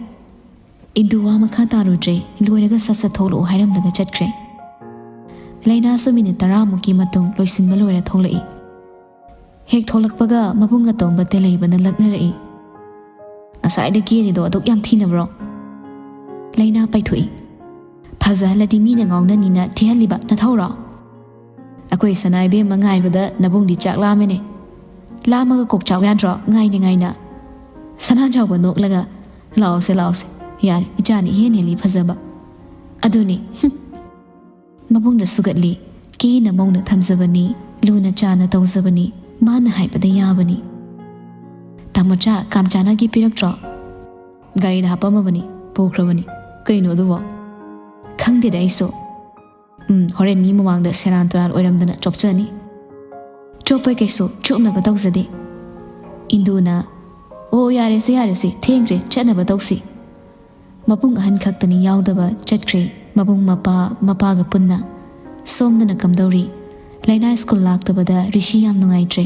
ꯏꯟꯗꯨ ꯋꯥ ꯃꯈꯥ ꯇꯥꯔꯨꯗ꯭ꯔꯦ꯫ ꯂꯣꯏꯔꯒ ꯁꯠ ꯁꯠ ꯊꯣꯛꯂꯛꯑꯣ ꯍꯥꯏꯔꯝꯂꯒ ꯆꯠꯈ꯭ꯔꯦ꯫ ꯂꯩꯅꯥꯁꯨ ꯃꯤꯅꯤꯠ ꯇꯔꯥꯃꯨꯛꯀꯤ ꯃꯇꯨꯡ ꯂꯣꯏꯁꯤꯟꯕ ꯂꯣꯏꯔ ꯊꯣꯛꯂꯛꯏ꯫ ꯍꯦꯛ ꯊꯣꯛꯂꯛꯄꯒ ꯃꯕꯨꯡ ꯑꯇꯣꯝꯕ ꯇꯦꯂꯩꯕꯅ ꯂꯛꯅꯔꯛꯏ꯫ "ꯉꯁꯥꯏꯗ ꯀꯦꯔꯤꯗꯣ ꯑꯗꯨꯛ ꯌꯥꯝ ꯊꯤꯅꯕ꯭ꯔꯣ?" ꯂꯩꯅꯥ ꯄꯩꯊꯣꯛꯏ꯫ "ꯐꯖꯍꯜꯂꯗꯤ ꯃꯤꯅ ꯉꯥꯎꯅꯅꯤꯅ ꯊꯤꯍꯜꯂꯤꯕ ꯅꯊꯧꯔꯣ?" "ꯑꯩꯈꯣꯏ ꯁꯅꯥ ꯏꯕꯦꯝꯃ ꯉꯥꯏꯕꯗ ꯅꯕꯨꯡꯗꯤ ꯆꯥꯛ ꯂꯥꯝꯃꯦꯅꯦ꯫ ꯂꯥꯝꯃꯒ ꯀꯣꯛ ꯆꯥꯎ ꯌꯥꯗ꯭ꯔꯣ, ꯉꯥꯏꯅ ꯉꯥꯏꯅ?" ꯁꯅꯥꯖꯥꯎꯕ ꯅꯣꯛꯂꯒ, "ꯂꯥꯛꯑꯣꯁꯦ, ꯂꯥꯛꯑꯣꯁꯦ꯫ ꯌꯥꯔꯦ, ꯏꯆꯥꯅꯤ ꯏꯍꯦꯟ ꯍꯦꯜꯂꯤ ꯐꯖꯕ꯫ ꯑꯗꯨꯅꯤ, ꯍꯨꯝ꯫" ꯃꯕꯨꯡꯅ ꯁꯨꯒꯠꯂꯤ꯫ "ꯀꯦꯅ ꯃꯧꯅ ꯊꯝꯖꯕꯅꯤ, ꯂꯨꯅ ꯆꯥꯅ ꯇꯧꯖꯕꯅꯤ, ꯃꯥꯅ ꯍꯥꯏꯕꯗ ꯌꯥꯕꯅꯤ꯫" "ꯇꯥꯃꯣꯆꯥ, ꯀꯥꯝꯆꯥꯅꯒꯤ ꯄꯤꯔꯛꯇ꯭ꯔꯣ?" "ꯒꯥꯔꯤꯗ ꯍꯥꯞꯄꯝꯃꯕꯅꯤ, ꯄꯨꯈ꯭ꯔꯕꯅꯤ꯫" "ꯀꯩꯅꯣ ꯑꯗꯨꯕꯣ?" "ꯈꯪꯗꯦꯗ ꯑꯩꯁꯨ꯫" "ꯎꯝ, ꯍꯣꯔꯦꯟ ꯃꯤ ꯃꯃꯥꯡꯗ ꯁꯦꯔꯥꯟ ꯇꯨꯔꯥꯟ ꯑꯣꯏꯔꯝꯗꯅ ꯆꯣꯞꯆꯅꯤ꯫" "ꯆꯣꯞꯄꯣꯏ ꯀꯩꯁꯨ, ꯆꯣꯞꯅꯕ ꯇꯧꯖꯗꯦ꯫" ꯏꯟꯗꯨꯅ, "ꯑꯣ, ꯌꯥꯔꯦꯁꯦ, ꯌꯥꯔꯦꯁꯦ, ꯊꯦꯡꯈ꯭ꯔꯦ, ꯆꯠꯅꯕ ꯇꯧꯁꯤ꯫" ꯃꯕꯨꯡ ꯑꯍꯟ ꯈꯛꯇꯅꯤ ꯌꯥꯎꯗꯕ ꯆꯠꯈ꯭ꯔꯦ꯫ ꯃꯕꯨꯡ ꯃꯄꯥ, ꯃꯄꯥꯒ ꯄꯨꯟꯅ꯫ ꯁꯣꯝꯗꯅ ꯀꯝꯗꯧꯔꯤ? ꯂꯩꯅꯥ ꯁ꯭ꯀꯨꯜ ꯂꯥꯛꯇꯕꯗ ꯔꯤꯁꯤ ꯌꯥꯝ ꯅꯨꯡꯉꯥꯏꯇ꯭ꯔꯦ꯫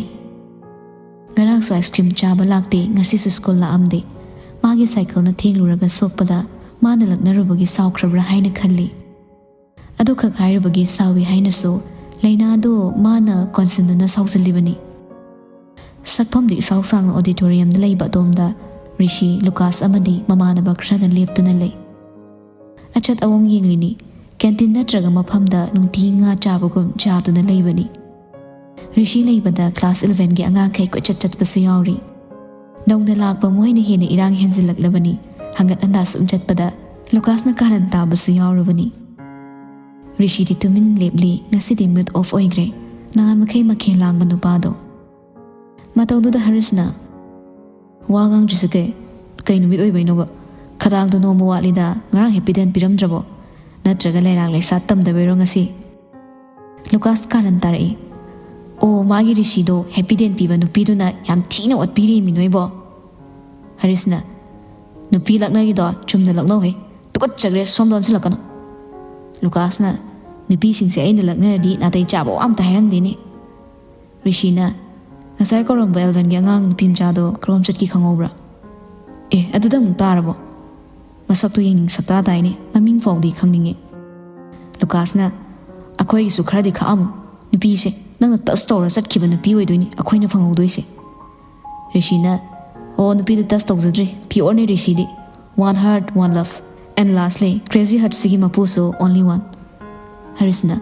ꯉꯔꯥꯡꯁꯨ ꯑꯥꯏꯁ ꯀ꯭ꯔꯤꯝ ꯆꯥꯕ ꯂꯥꯛꯇꯦ, ꯉꯁꯤꯁꯨ ꯁ꯭ꯀꯨꯜ ꯂꯥꯛꯑꯝꯗꯦ꯫ ꯃꯥꯒꯤ ꯁꯥꯏꯀꯜꯅ ꯊꯦꯡꯂꯨꯔꯒ ꯁꯣꯛꯄꯗ ꯃꯥꯅ ꯂꯛꯅꯔꯨꯕꯒꯤ ꯁꯥꯎꯈ꯭ꯔꯕ꯭ꯔꯥ ꯍꯥꯏꯅ ꯈꯜꯂꯤ꯫ ꯑꯗꯨꯈꯛ ꯍꯥꯏꯔꯨꯕꯒꯤ ꯁꯥꯎꯏ ꯍꯥꯏꯅꯁꯨ ꯂꯩꯅꯥꯗꯨ ꯃꯥꯅ ꯀꯣꯟꯁꯤꯟꯗꯨꯅ ꯁꯥꯎꯖꯤꯜꯂꯤꯕꯅꯤ꯫ ꯁꯛꯐꯝꯗꯨ ꯏꯁꯥꯎ ꯁꯥꯡꯅ ꯑꯣꯗꯤꯇꯣꯔꯤꯌꯝꯗ ꯂꯩꯕ ꯑꯗꯣꯝꯗ ꯔꯤꯁꯤ, ꯂꯨꯀꯥꯁ ꯑꯃꯗꯤ ꯃꯃꯥꯟꯅꯕ ꯈꯔꯒ ꯂꯦꯞꯇꯨꯅ ꯂꯩ꯫ ꯑꯆꯠ ꯑꯋꯣꯡ ꯌꯦꯡꯂꯤꯅꯤ꯫ ꯀꯦꯟꯇꯤꯟ ꯅꯠꯇ꯭ꯔꯒ ꯃꯐꯝꯗ ꯅꯨꯡꯇꯤ ꯉꯥ ꯆꯥꯕꯒꯨꯝ ꯆꯥꯗꯨꯅ ꯂꯩꯕꯅꯤ꯫ ꯔꯤꯁꯤ ꯂꯩꯕꯗ ꯀ꯭ꯂꯥꯁ ꯏꯂꯚꯦꯟꯒꯤ ꯑꯉꯥꯡꯈꯩ ꯀꯣꯏꯆꯠ ꯆꯠꯄꯁꯨ ꯌꯥꯎꯔꯤ꯫ ꯅꯧꯅ ꯂꯥꯛꯄ ꯃꯣꯏꯅ ꯍꯦꯟꯅ ꯏꯔꯥꯡ ꯍꯦꯟꯖꯤꯜꯂꯛꯂꯕꯅꯤ꯫ ꯍꯪꯒꯠ ꯍꯟꯗꯥ ꯁꯨꯝ ꯆꯠꯄꯗ ꯂꯨꯀꯥꯁꯅ ꯀꯥꯔꯟ ꯇꯥꯕꯁꯨ ꯌꯥꯎꯔꯕꯅꯤ꯫ ꯔꯤꯁꯤꯗꯤ ꯇꯨꯃꯤꯟ ꯂꯦꯞꯂꯤ꯫ ꯉꯁꯤꯗꯤ ꯃꯨꯗ ꯑꯣꯐ ꯑꯣꯏꯈ꯭ꯔꯦ꯫ ꯅꯍꯥꯟ ꯃꯈꯩ ꯃꯈꯦꯜ ꯂꯥꯡꯕ ꯅꯨꯄꯥꯗꯣ꯫ ꯃꯇꯧꯗꯨꯗ ꯍꯔꯤꯁꯅ, "ꯋꯥ ꯉꯥꯡꯗ꯭ꯔꯤꯁꯤ ꯀꯩ? ꯀꯩ ꯅꯨꯃꯤꯠ ꯑꯣꯏꯕꯩꯅꯣꯕ? ꯈꯗꯥꯡꯗꯣ ꯅꯣꯝꯕ ꯋꯥꯠꯂꯤꯗ, ꯉꯔꯥꯡ ꯍꯦꯄꯤ ꯗꯦꯟ ꯄꯤꯔꯝꯗ꯭ꯔꯕꯣ? ꯅꯠꯇ꯭ꯔꯒ ꯂꯩꯔꯥꯛ ꯂꯩꯁꯥꯠ ꯇꯝꯗꯕꯩꯔꯣ ꯉꯁꯤ?" ꯂꯨꯀꯥꯁ ꯀꯥꯔꯟ ꯇꯥꯔꯛꯏ꯫ "ꯑꯣ, ꯃꯥꯒꯤ ꯔꯤꯁꯤꯗꯣ ꯍꯦꯄꯤ ꯗꯦꯟ ꯄꯤꯕ ꯅꯨꯄꯤꯗꯨꯅ ꯌꯥꯝ ꯊꯤꯅ ꯑꯣꯠꯄꯤꯔꯦꯃꯤ ꯅꯣꯏꯕꯣ!" ꯍꯔꯤꯁꯅ, "ꯅꯨꯄꯤ ꯂꯛꯅꯔꯤꯗꯣ ꯆꯨꯝꯅ ꯂꯛꯅꯧꯍꯦ꯫ ꯇꯨꯀꯠꯆꯈ꯭ꯔꯦ, ꯁꯣꯝꯗ ꯑꯣꯟꯁꯤꯜꯂꯛꯀꯅꯨ!" ꯂꯨꯀꯥꯁꯅ, "ꯅꯨꯄꯤꯁꯤꯡꯁꯦ ꯑꯩꯅ ꯂꯛꯅꯔꯗꯤ ꯅꯥꯇꯩ ꯆꯥꯕ ꯋꯥ ꯑꯝꯇ ꯍꯥꯏꯔꯝꯗꯦꯅꯦ꯫" ꯔꯤꯁꯤꯅ, "ꯉꯁꯥꯏ ꯀꯧꯔꯝꯕ ꯑꯦꯜꯚꯟꯒꯤ ꯑꯉꯥꯡ ꯅꯨꯄꯤ ꯃꯆꯥꯗꯣ ꯀꯔꯣꯝ ꯆꯠꯈꯤ ꯈꯪꯍꯧꯕ꯭ꯔꯥ?" "ꯑꯦ, ꯑꯗꯨꯗ ꯑꯃꯨꯛ ꯇꯥꯔꯕꯣ? ꯃꯁꯛꯇꯣ ꯌꯦꯡꯅꯤꯡ ꯁꯛꯇꯥ ꯇꯥꯏꯅꯦ, ꯃꯃꯤꯡ ꯐꯥꯎꯗꯤ ꯈꯪꯅꯤꯡꯉꯦ꯫" ꯂꯨꯀꯥꯁꯅ, "ꯑꯩꯈꯣꯏꯒꯤꯁꯨ ꯈꯔꯗꯤ ꯈꯥꯛꯑꯝꯃꯨ꯫ ꯅꯨꯄꯤꯁꯦ ꯅꯪꯅ ꯇꯁ ꯇꯧꯔ ꯆꯠꯈꯤꯕ ꯅꯨꯄꯤ ꯑꯣꯏꯗꯣꯏꯅꯤ ꯑꯩꯈꯣꯏꯅ ꯐꯪꯍꯧꯗꯣꯏꯁꯦ꯫" ꯔꯤꯁꯤꯅ, "ꯑꯣ, ꯅꯨꯄꯤꯗ ꯇꯁ ꯇꯧꯖꯗ꯭ꯔꯤ, ꯄꯤꯌꯣꯔꯅꯦ ꯔꯤꯁꯤꯗꯤ꯫ One heart, one love, and lastly, crazy heartꯁꯤꯒꯤ ꯃꯄꯨꯁꯨ only one꯫" ꯍꯔꯤꯁꯅ,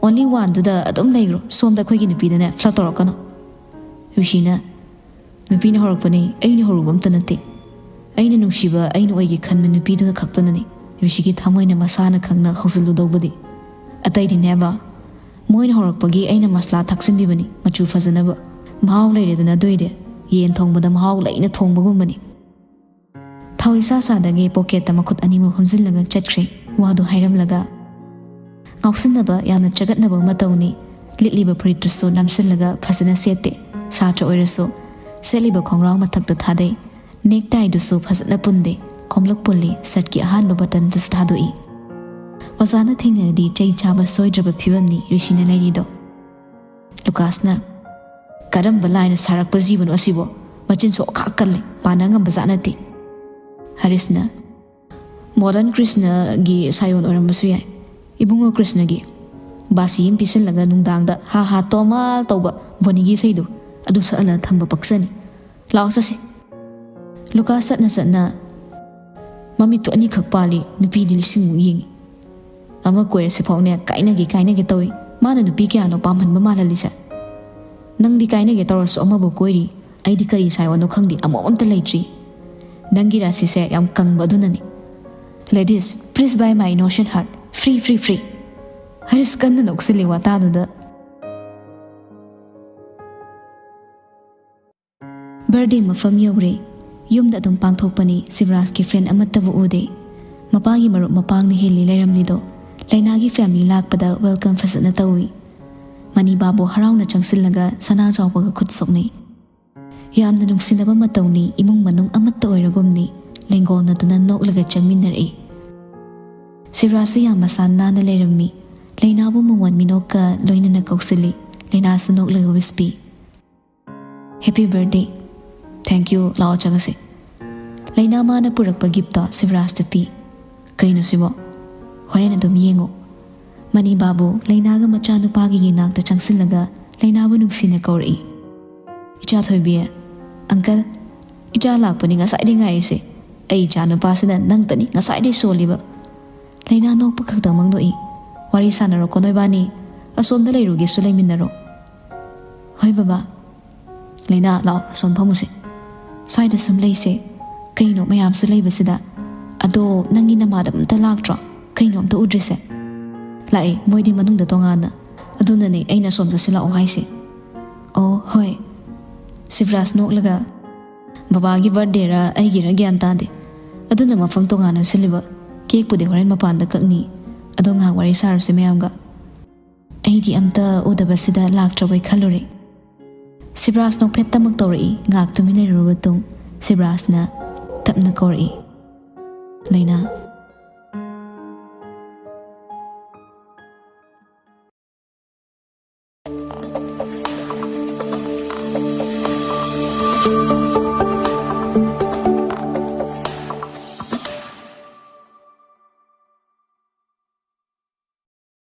"Only oneꯗꯨꯗ ꯑꯗꯨꯝ ꯂꯩꯈ꯭ꯔꯣ, ꯁꯣꯝꯗ ꯑꯩꯈꯣꯏꯒꯤ ꯅꯨꯄꯤꯗꯅꯦ ꯐ꯭ꯂꯠ ꯇꯧꯔꯛꯀꯅꯨ꯫" ꯔꯤꯁꯤꯅ, "ꯅꯨꯄꯤꯅ ꯍꯧꯔꯛꯄꯅꯤ, ꯑꯩꯅ ꯍꯧꯔꯨꯕ ꯑꯝꯇ ꯅꯠꯇꯦ꯫ ꯑꯩꯅ ꯅꯨꯡꯁꯤꯕ, ꯑꯩꯅ ꯑꯣꯏꯒꯦ ꯈꯟꯕ ꯅꯨꯄꯤꯗꯨꯅ ꯈꯛꯇꯅꯅꯤ ꯔꯤꯁꯤꯒꯤ ꯊꯃꯣꯏꯅ ꯃꯁꯥꯅ ꯈꯪꯅ ꯍꯧꯖꯤꯜꯂꯨꯗꯧꯕꯗꯤ꯫ ꯑꯇꯩꯗꯤ never꯫ ꯃꯣꯏꯅ ꯍꯧꯔꯛꯄꯒꯤ ꯑꯩꯅ ꯃꯁꯂꯥ ꯊꯥꯛꯆꯤꯟꯕꯤꯕꯅꯤ, ꯃꯆꯨ ꯐꯖꯅꯕ꯫ ꯃꯍꯥꯎ ꯂꯩꯔꯦꯗꯅ ꯑꯗꯨꯏꯗꯤ, ꯌꯦꯟ ꯊꯣꯡꯕꯗ ꯃꯍꯥꯎ ꯂꯩꯅ ꯊꯣꯡꯕꯒꯨꯝꯕꯅꯤ꯫" ꯊꯧ ꯏꯁꯥ ꯁꯥꯗꯒꯩ ꯄꯣꯀꯦꯠꯇ ꯃꯈꯨꯠ ꯑꯅꯤꯃꯛ ꯍꯨꯝꯖꯤꯜꯂꯒ ꯆꯠꯈ꯭ꯔꯦ, ꯋꯥꯗꯨ ꯍꯥꯏꯔꯝꯂꯒ꯫ ꯉꯥꯎꯁꯤꯟꯅꯕ, ꯌꯥꯝꯅ ꯆꯒꯠꯅꯕ ꯃꯇꯧꯅꯤ꯫ ꯂꯤꯠꯂꯤꯕ ꯐꯨꯔꯤꯠꯇꯨꯁꯨ ꯅꯝꯁꯤꯜꯂꯒ ꯐꯖꯅ ꯁꯦꯠꯇꯦ꯫ ꯁꯥꯇ꯭ꯔ ꯑꯣꯏꯔꯁꯨ ꯁꯦꯠꯂꯤꯕ ꯈꯣꯡꯒ꯭ꯔꯥꯎ ꯃꯊꯛꯇ ꯊꯥꯗꯩ꯫ ꯅꯦꯛ ꯇꯥꯏꯗꯨꯁꯨ ꯐꯖꯅ ꯄꯨꯟꯗꯦ꯫ ꯈꯣꯝꯂꯛ ꯄꯨꯜꯂꯤ, ꯁꯔꯠꯀꯤ ꯑꯍꯥꯟꯕ ꯕꯇꯟꯗꯨꯁꯨ ꯊꯥꯗꯣꯛꯏ꯫ ꯑꯣꯖꯥꯅ ꯊꯦꯡꯅꯔꯗꯤ ꯆꯩ ꯆꯥꯕ ꯁꯣꯏꯗ꯭ꯔꯕ ꯐꯤꯕꯝꯅꯤ ꯔꯤꯁꯤꯅ ꯂꯩꯔꯤꯗꯣ꯫ ꯂꯨꯀꯥꯁꯅ, "ꯀꯔꯝꯕ ꯂꯥꯏꯅ ꯁꯥꯔꯛꯄ ꯖꯤꯕꯅꯣ ꯑꯁꯤꯕꯣ? ꯃꯆꯤꯟ ꯁꯣꯛꯈꯥꯛ ꯀꯜꯂꯤ, ꯄꯥꯟꯅ ꯉꯝꯕ ꯖꯥꯠ ꯅꯠꯇꯦ"꯫ ꯍꯔꯤꯁꯅ, "ꯃꯣꯗꯔꯟ ꯀ꯭ꯔꯤꯁꯅꯒꯤ ꯁꯥꯌꯣꯟ ꯑꯣꯏꯔꯝꯕꯁꯨ ꯌꯥꯏ꯫ ꯏꯕꯨꯡꯉꯣ ꯀ꯭ꯔꯤꯁꯅꯒꯤ ꯕꯥꯁꯤ ꯑꯃ ꯄꯤꯁꯤꯜꯂꯒ ꯅꯨꯡꯗꯥꯡꯗ ꯍꯥ ꯍꯥ ꯇꯣꯃꯥꯜ ꯇꯧꯕ ꯕꯣꯅꯤꯒꯤ ꯏꯁꯩꯗꯨ ꯑꯗꯨ ꯁꯛꯍꯜꯂ ꯊꯝꯕ ꯄꯛꯆꯅꯤ꯫ ꯂꯥꯛꯑꯣ ꯆꯠꯁꯤ"꯫ ꯂꯨꯀꯥꯁ ꯆꯠꯅ ꯆꯠꯅ ꯃꯃꯤꯠꯇꯨ ꯑꯅꯤꯈꯛ ꯄꯥꯜꯂꯤ, ꯅꯨꯄꯤꯗꯤ ꯂꯤꯁꯤꯡꯃꯨꯛ ꯌꯦꯡꯉꯤ꯫ ꯑꯃ ꯀꯣꯏꯔꯁꯤ ꯐꯥꯎꯅꯦ ꯀꯥꯏꯅꯒꯦ ꯀꯥꯏꯅꯒꯦ ꯇꯧꯏ꯫ ꯃꯥꯅ ꯅꯨꯄꯤ ꯀꯌꯥꯅꯣ ꯄꯥꯝꯍꯟꯕ ꯃꯥꯜꯍꯜꯂꯤꯁꯦ꯫ ꯅꯪꯗꯤ ꯀꯥꯏꯅꯒꯦ ꯇꯧꯔꯁꯨ ꯑꯃꯕꯨ ꯀꯣꯏꯔꯤ, ꯑꯩꯗꯤ ꯀꯔꯤ ꯁꯥꯏꯌꯣꯅꯣ ꯈꯪꯗꯦ, ꯑꯃꯣꯞ ꯑꯝꯇ ꯂꯩꯇ꯭ꯔꯤ꯫ ꯅꯪꯒꯤ ꯔꯥꯁꯤꯁꯦ ꯌꯥꯝ ꯀꯪꯕ ꯑꯗꯨꯅꯅꯤ꯫ Ladies, please buy my innocent heart. Free, free, free. Harish ꯀꯟꯅ ꯅꯣꯛꯁꯤꯜꯂꯤ ꯋꯥꯇꯥꯗꯨꯗ꯫ ꯕꯔꯗꯦ ꯃꯐꯝ ꯌꯧꯔꯦ꯫ ꯌꯨꯝꯗ ꯑꯗꯨꯝ ꯄꯥꯡꯊꯣꯛꯄꯅꯤ, ꯁꯤꯕꯔꯥꯖꯀꯤ ꯐ꯭ꯔꯦꯟ ꯑꯃꯠꯇꯕꯨ ꯎꯗꯦ꯫ ꯃꯄꯥꯒꯤ ꯃꯔꯨꯞ ꯃꯄꯥꯡꯅ ꯍꯦꯜꯂꯤ ꯂꯩꯔꯝꯂꯤꯗꯣ꯫ ꯂꯩꯅꯥꯒꯤ ꯐꯦꯃꯤꯂꯤ ꯂꯥꯛꯄꯗ ꯋꯦꯜꯀꯝ ꯐꯖꯅ ꯇꯧꯏ꯫ ꯃꯅꯤ ꯕꯥꯕꯨ ꯍꯔꯥꯎꯅ ꯆꯪꯁꯤꯜꯂꯒ ꯁꯅꯥ ꯆꯥꯎꯕꯒ ꯈꯨꯠ ꯁꯣꯛꯅꯩ꯫ ꯌꯥꯝꯅ ꯅꯨꯡꯁꯤꯅꯕ ꯃꯇꯧꯅꯤ, ꯏꯃꯨꯡ ꯃꯅꯨꯡ ꯑꯃꯠꯇ ꯑꯣꯏꯔꯒꯨꯝꯅꯤ꯫ ꯂꯦꯡꯒꯣꯜꯅꯗꯨꯅ ꯅꯣꯛꯂꯒ ꯆꯪꯃꯤꯟꯅꯔꯛꯏ꯫ ꯁꯤꯕꯔꯥꯖꯁꯨ ꯌꯥꯝ ꯃꯁꯥ ꯅꯥꯟꯅ ꯂꯩꯔꯝꯃꯤ꯫ ꯂꯩꯅꯥꯕꯨ ꯃꯉꯣꯟ ꯃꯤꯅꯣꯛꯀ ꯂꯣꯏꯅꯅ ꯀꯧꯁꯤꯜꯂꯤ꯫ ꯂꯩꯅꯥꯁꯨ ꯅꯣꯛꯂꯒ ꯋꯤꯁ ꯄꯤ꯫ "Happy birthday." "Thank you, ꯂꯥꯛꯑꯣ ꯆꯪꯉꯁꯤ"꯫ ꯂꯩꯅꯥ ꯃꯥꯅ ꯄꯨꯔꯛꯄ ꯒꯤꯐꯇꯣ ꯁꯤꯕꯔꯥꯖꯇ ꯄꯤ꯫ "ꯀꯩꯅꯣ ꯁꯤꯕꯣ?" "ꯍꯣꯔꯦꯟ ꯑꯗꯨꯝ ꯌꯦꯡꯉꯣ"꯫ ꯃꯅꯤ ꯕꯥꯕꯨ ꯂꯩꯅꯥꯒ ꯃꯆꯥꯅꯨꯄꯥꯒꯤ ꯌꯦꯅꯥꯛꯇ ꯆꯪꯁꯤꯜꯂꯒ ꯂꯩꯅꯥꯕꯨ ꯅꯨꯡꯁꯤꯅ ꯀꯧꯔꯛꯏ꯫ "ꯏꯆꯥ ꯊꯣꯏꯕꯤ"꯫ "ꯑꯪꯀꯜ"꯫ "ꯏꯆꯥ ꯂꯥꯛꯄꯅꯤ ꯉꯁꯥꯏꯗꯩ ꯉꯥꯏꯔꯤꯁꯦ꯫ ꯑꯩ ꯏꯆꯥ ꯅꯨꯄꯥꯁꯤꯅ ꯅꯪꯇꯅꯤ ꯉꯁꯥꯏꯗꯩ ꯁꯣꯜꯂꯤꯕ"꯫ ꯂꯩꯅꯥ ꯅꯣꯛꯄ ꯈꯛꯇꯃꯛ ꯅꯣꯛꯏ꯫ "ꯋꯥꯔꯤ ꯁꯥꯟꯅꯔꯣꯀꯣ ꯅꯣꯏꯕꯥꯅꯤ꯫ ꯑꯁꯣꯝꯗ ꯂꯩꯔꯨꯒꯦꯁꯨ ꯂꯩꯃꯤꯟꯅꯔꯣ"꯫ "ꯍꯣꯏ ꯕꯕꯥ"꯫ "ꯂꯩꯅꯥ, ꯂꯥꯛꯑꯣ, ꯑꯁꯣꯝ ꯐꯝꯃꯨꯁꯦ꯫ ꯁ꯭ꯋꯥꯏꯗ ꯁꯨꯝ ꯂꯩꯁꯦ꯫ ꯀꯩꯅꯣ ꯃꯌꯥꯝꯁꯨ ꯂꯩꯕꯁꯤꯗ꯫ ꯑꯗꯣ ꯅꯪꯒꯤ ꯅꯃꯥꯗ ꯑꯝꯇ ꯂꯥꯛꯇ꯭ꯔꯣ? ꯀꯩꯅꯣ ꯑꯝꯇ ꯎꯗ꯭ꯔꯤꯁꯦ?" "ꯂꯥꯛꯑꯦ, ꯃꯣꯏꯗꯤ ꯃꯅꯨꯡꯗ ꯇꯣꯉꯥꯟꯅ꯫ ꯑꯗꯨꯅꯅꯦ ꯑꯩꯅ ꯑꯁꯣꯝꯗ ꯁꯤꯜꯂꯛꯑꯣ ꯍꯥꯏꯁꯦ"꯫ "ꯑꯣ, ꯍꯣꯏ"꯫ ꯁꯤꯕꯔꯥꯖ ꯅꯣꯛꯂꯒ, "ꯕꯕꯥꯒꯤ ꯕꯥꯔꯗꯦꯔ ꯑꯩꯒꯤꯔ ꯒ꯭ꯌꯥꯟ ꯇꯥꯗꯦ꯫ ꯑꯗꯨꯅ ꯃꯐꯝ ꯇꯣꯉꯥꯟꯅ ꯁꯤꯜꯂꯤꯕ꯫ ꯀꯦꯛꯄꯨꯗꯤ ꯍꯣꯔꯦꯟ ꯃꯄꯥꯟꯗ ꯀꯛꯅꯤ꯫ ꯑꯗꯣ ꯉꯥꯏꯍꯥꯛ ꯋꯥꯔꯤ ꯁꯥꯔꯨꯁꯦ ꯃꯌꯥꯝꯒ"꯫ ꯑꯩꯗꯤ ꯑꯝꯇ ꯎꯗꯕꯁꯤꯗ ꯂꯥꯛꯇ꯭ꯔꯕꯣꯏ ꯈꯜꯂꯨꯔꯦ꯫ ꯁꯤꯕꯔꯥꯖ ꯅꯣꯛꯐꯦꯠꯇꯃꯛ ꯇꯧꯔꯛꯏ꯫ ꯉꯥꯏꯍꯥꯛ ꯇꯨꯃꯤꯟ ꯂꯩꯔꯨꯔꯕ ꯃꯇꯨꯡ ꯁꯤꯕꯔꯥꯖꯅ ꯇꯞꯅ ꯀꯧꯔꯛꯏ, "ꯂꯩꯅꯥ"꯫